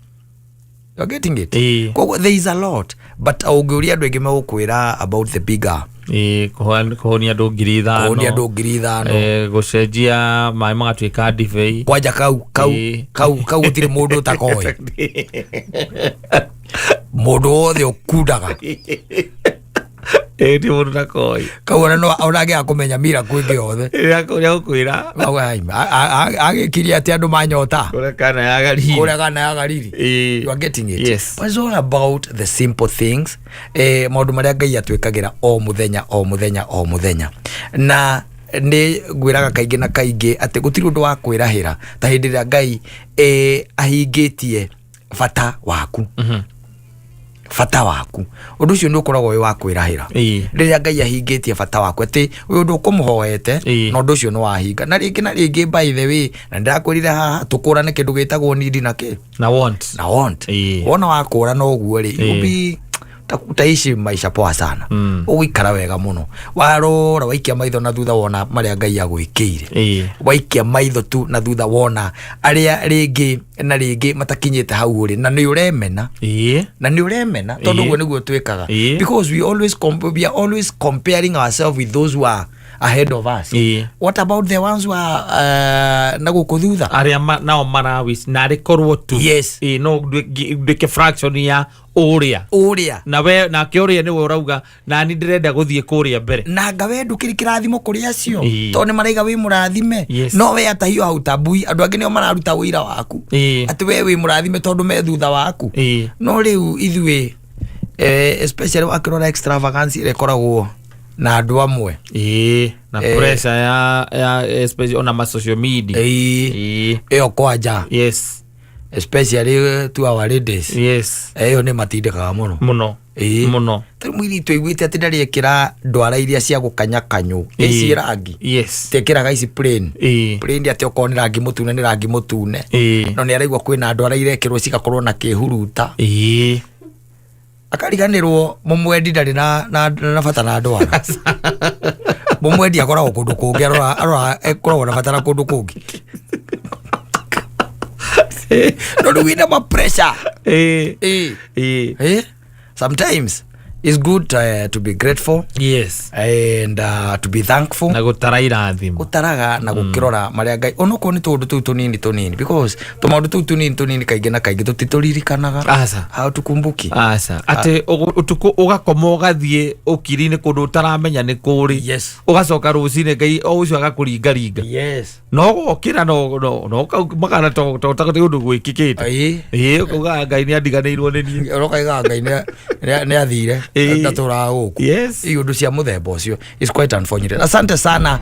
You are getting it? Koguo there is a lot, but ũngĩũria andũ aingĩ megũkwĩra about the bigger. Kũhonia andũ 5,000. Kũhonia andũ 5,000. Gũcenjia maĩ magatuĩka ndibei. Kwanja kau kau kau kau gũtirĩ mũndũ ũtakoĩ, mũndũ wothe ũkundaga. Ti mũndũ takoĩ. Kau ona no ona angĩaga kũmenya miracle ĩngĩ yothe. Rĩrĩa gũkwĩra Agĩkirie atĩ andũ manyota kũrĩa Kana ya Galili. Kũrĩa Kana ya Galili. You are getting it? Yes. But it's all about the simple things, maũndũ marĩa Ngai atwĩkagĩra o mũthenya, o mũthenya, o mũthenya. Na nĩ ngwĩraga kaingĩ na kaingĩ atĩ gũtirĩ ũndũ wa kwĩrahĩra ta hĩndĩ ĩrĩa Ngai ahingĩtie bata waku. Bata waku, ũndũ ũcio nĩ ũkoragwo wĩ wa kwĩrahĩra. Rĩrĩa Ngai ahingĩtie bata waku, atĩ wĩ ũndũ ũkũmũhoete na ũndũ ũcio nĩ wahinga na rĩngĩ na rĩngĩ. By the way, na ndĩrakwĩrire haha tũkũrane kĩndũ gĩtagwo need na kĩ Na want. Na want. Wona wakũrana ũguo rĩ, you'll be utaishi maisha poa sana. Ũgũikara wega mũno warora waikia maitho na thutha wona marĩa Ngai agwĩkĩire. Waikia maitho tu na thutha wona arĩa rĩngĩ na rĩngĩ matakinyĩte hau ũrĩ, na nĩ ũremena, na nĩ ũremena tondũ ũguo nĩguo twĩkaga, because we are always comparing ourselves with those who are ahead of us. What about the ones who are na gũkũ thutha? Arĩa nao marawis narĩ korwo tu. No nduĩke fraction ya ũrĩa. Ũrĩa. Na we nake ũrĩa nĩwe ũrauga nani ndĩrenda gũthiĩ kũrĩa mbere. Na anga we ndũkĩrĩ kĩrathimo kũrĩ acio, tondũ nĩ maraiga wĩ mũrathime. No we ata hiyo hautambui, andũ angĩ nĩo mararuta wĩira waku atĩ we wĩ mũrathime tondũ me thutha waku. No rĩu ithuĩ, especially wakĩrora extravagance ĩrĩa ĩkoragwo na andũ amwe. Na pressure ya especially ona ma social media. Ĩyo kwanja, especially to our ladies. Ĩyo nĩ matindĩkaga mũno. Mũno. Mũno. Tarĩu mũirĩtu aiguĩte atĩ ndarĩ ekĩra ndwara iria cia gũkanya kanyũ ici rangi, tekĩraga ici plain plain, atĩ okorwo nĩ rangi mũtune nĩ rangi mũtune. No nĩ araigua kwĩna ndwara irekĩrwo cigakorwo na kĩhuruta, akariganĩrwo mũmwendi ndarĩ na bata na ndwara. Mũmwendi akoragwo kũndũ kũngĩ, arora akoragwo na bata na kũndũ kũngĩ, no rĩu wĩna ma pressure. Sometimes it's good to be grateful and to be thankful. Na gũtara irathimo. Gũtaraga na gũkĩrora marĩa Ngai, onokorwo nĩ tũũndũ tũu tũnini tũnini, because tũmaũndũ tũu tũnini tũnini kaingĩ na kaingĩ tũtitũririkanaga. Aca. Hautukumbuki. Aca, atĩ ũtukũ ũgakoma ũgathiĩ ũkiri-inĩ kũndũ ũtaramenya nĩ kũrĩ. Ũgacoka rũcinĩ Ngai o ũcio agakũringaringa. No gokĩra no makana to to ũndũ gwĩkĩkĩte. Ũkauga Ngai nĩ andiganĩirwo nĩ niĩ. Ũrokaiga Ngai nĩ athire, ndatũraga gũkũ. Ii ũndũ cia mũthemba ũcio is quite unfortunate. Asante sana.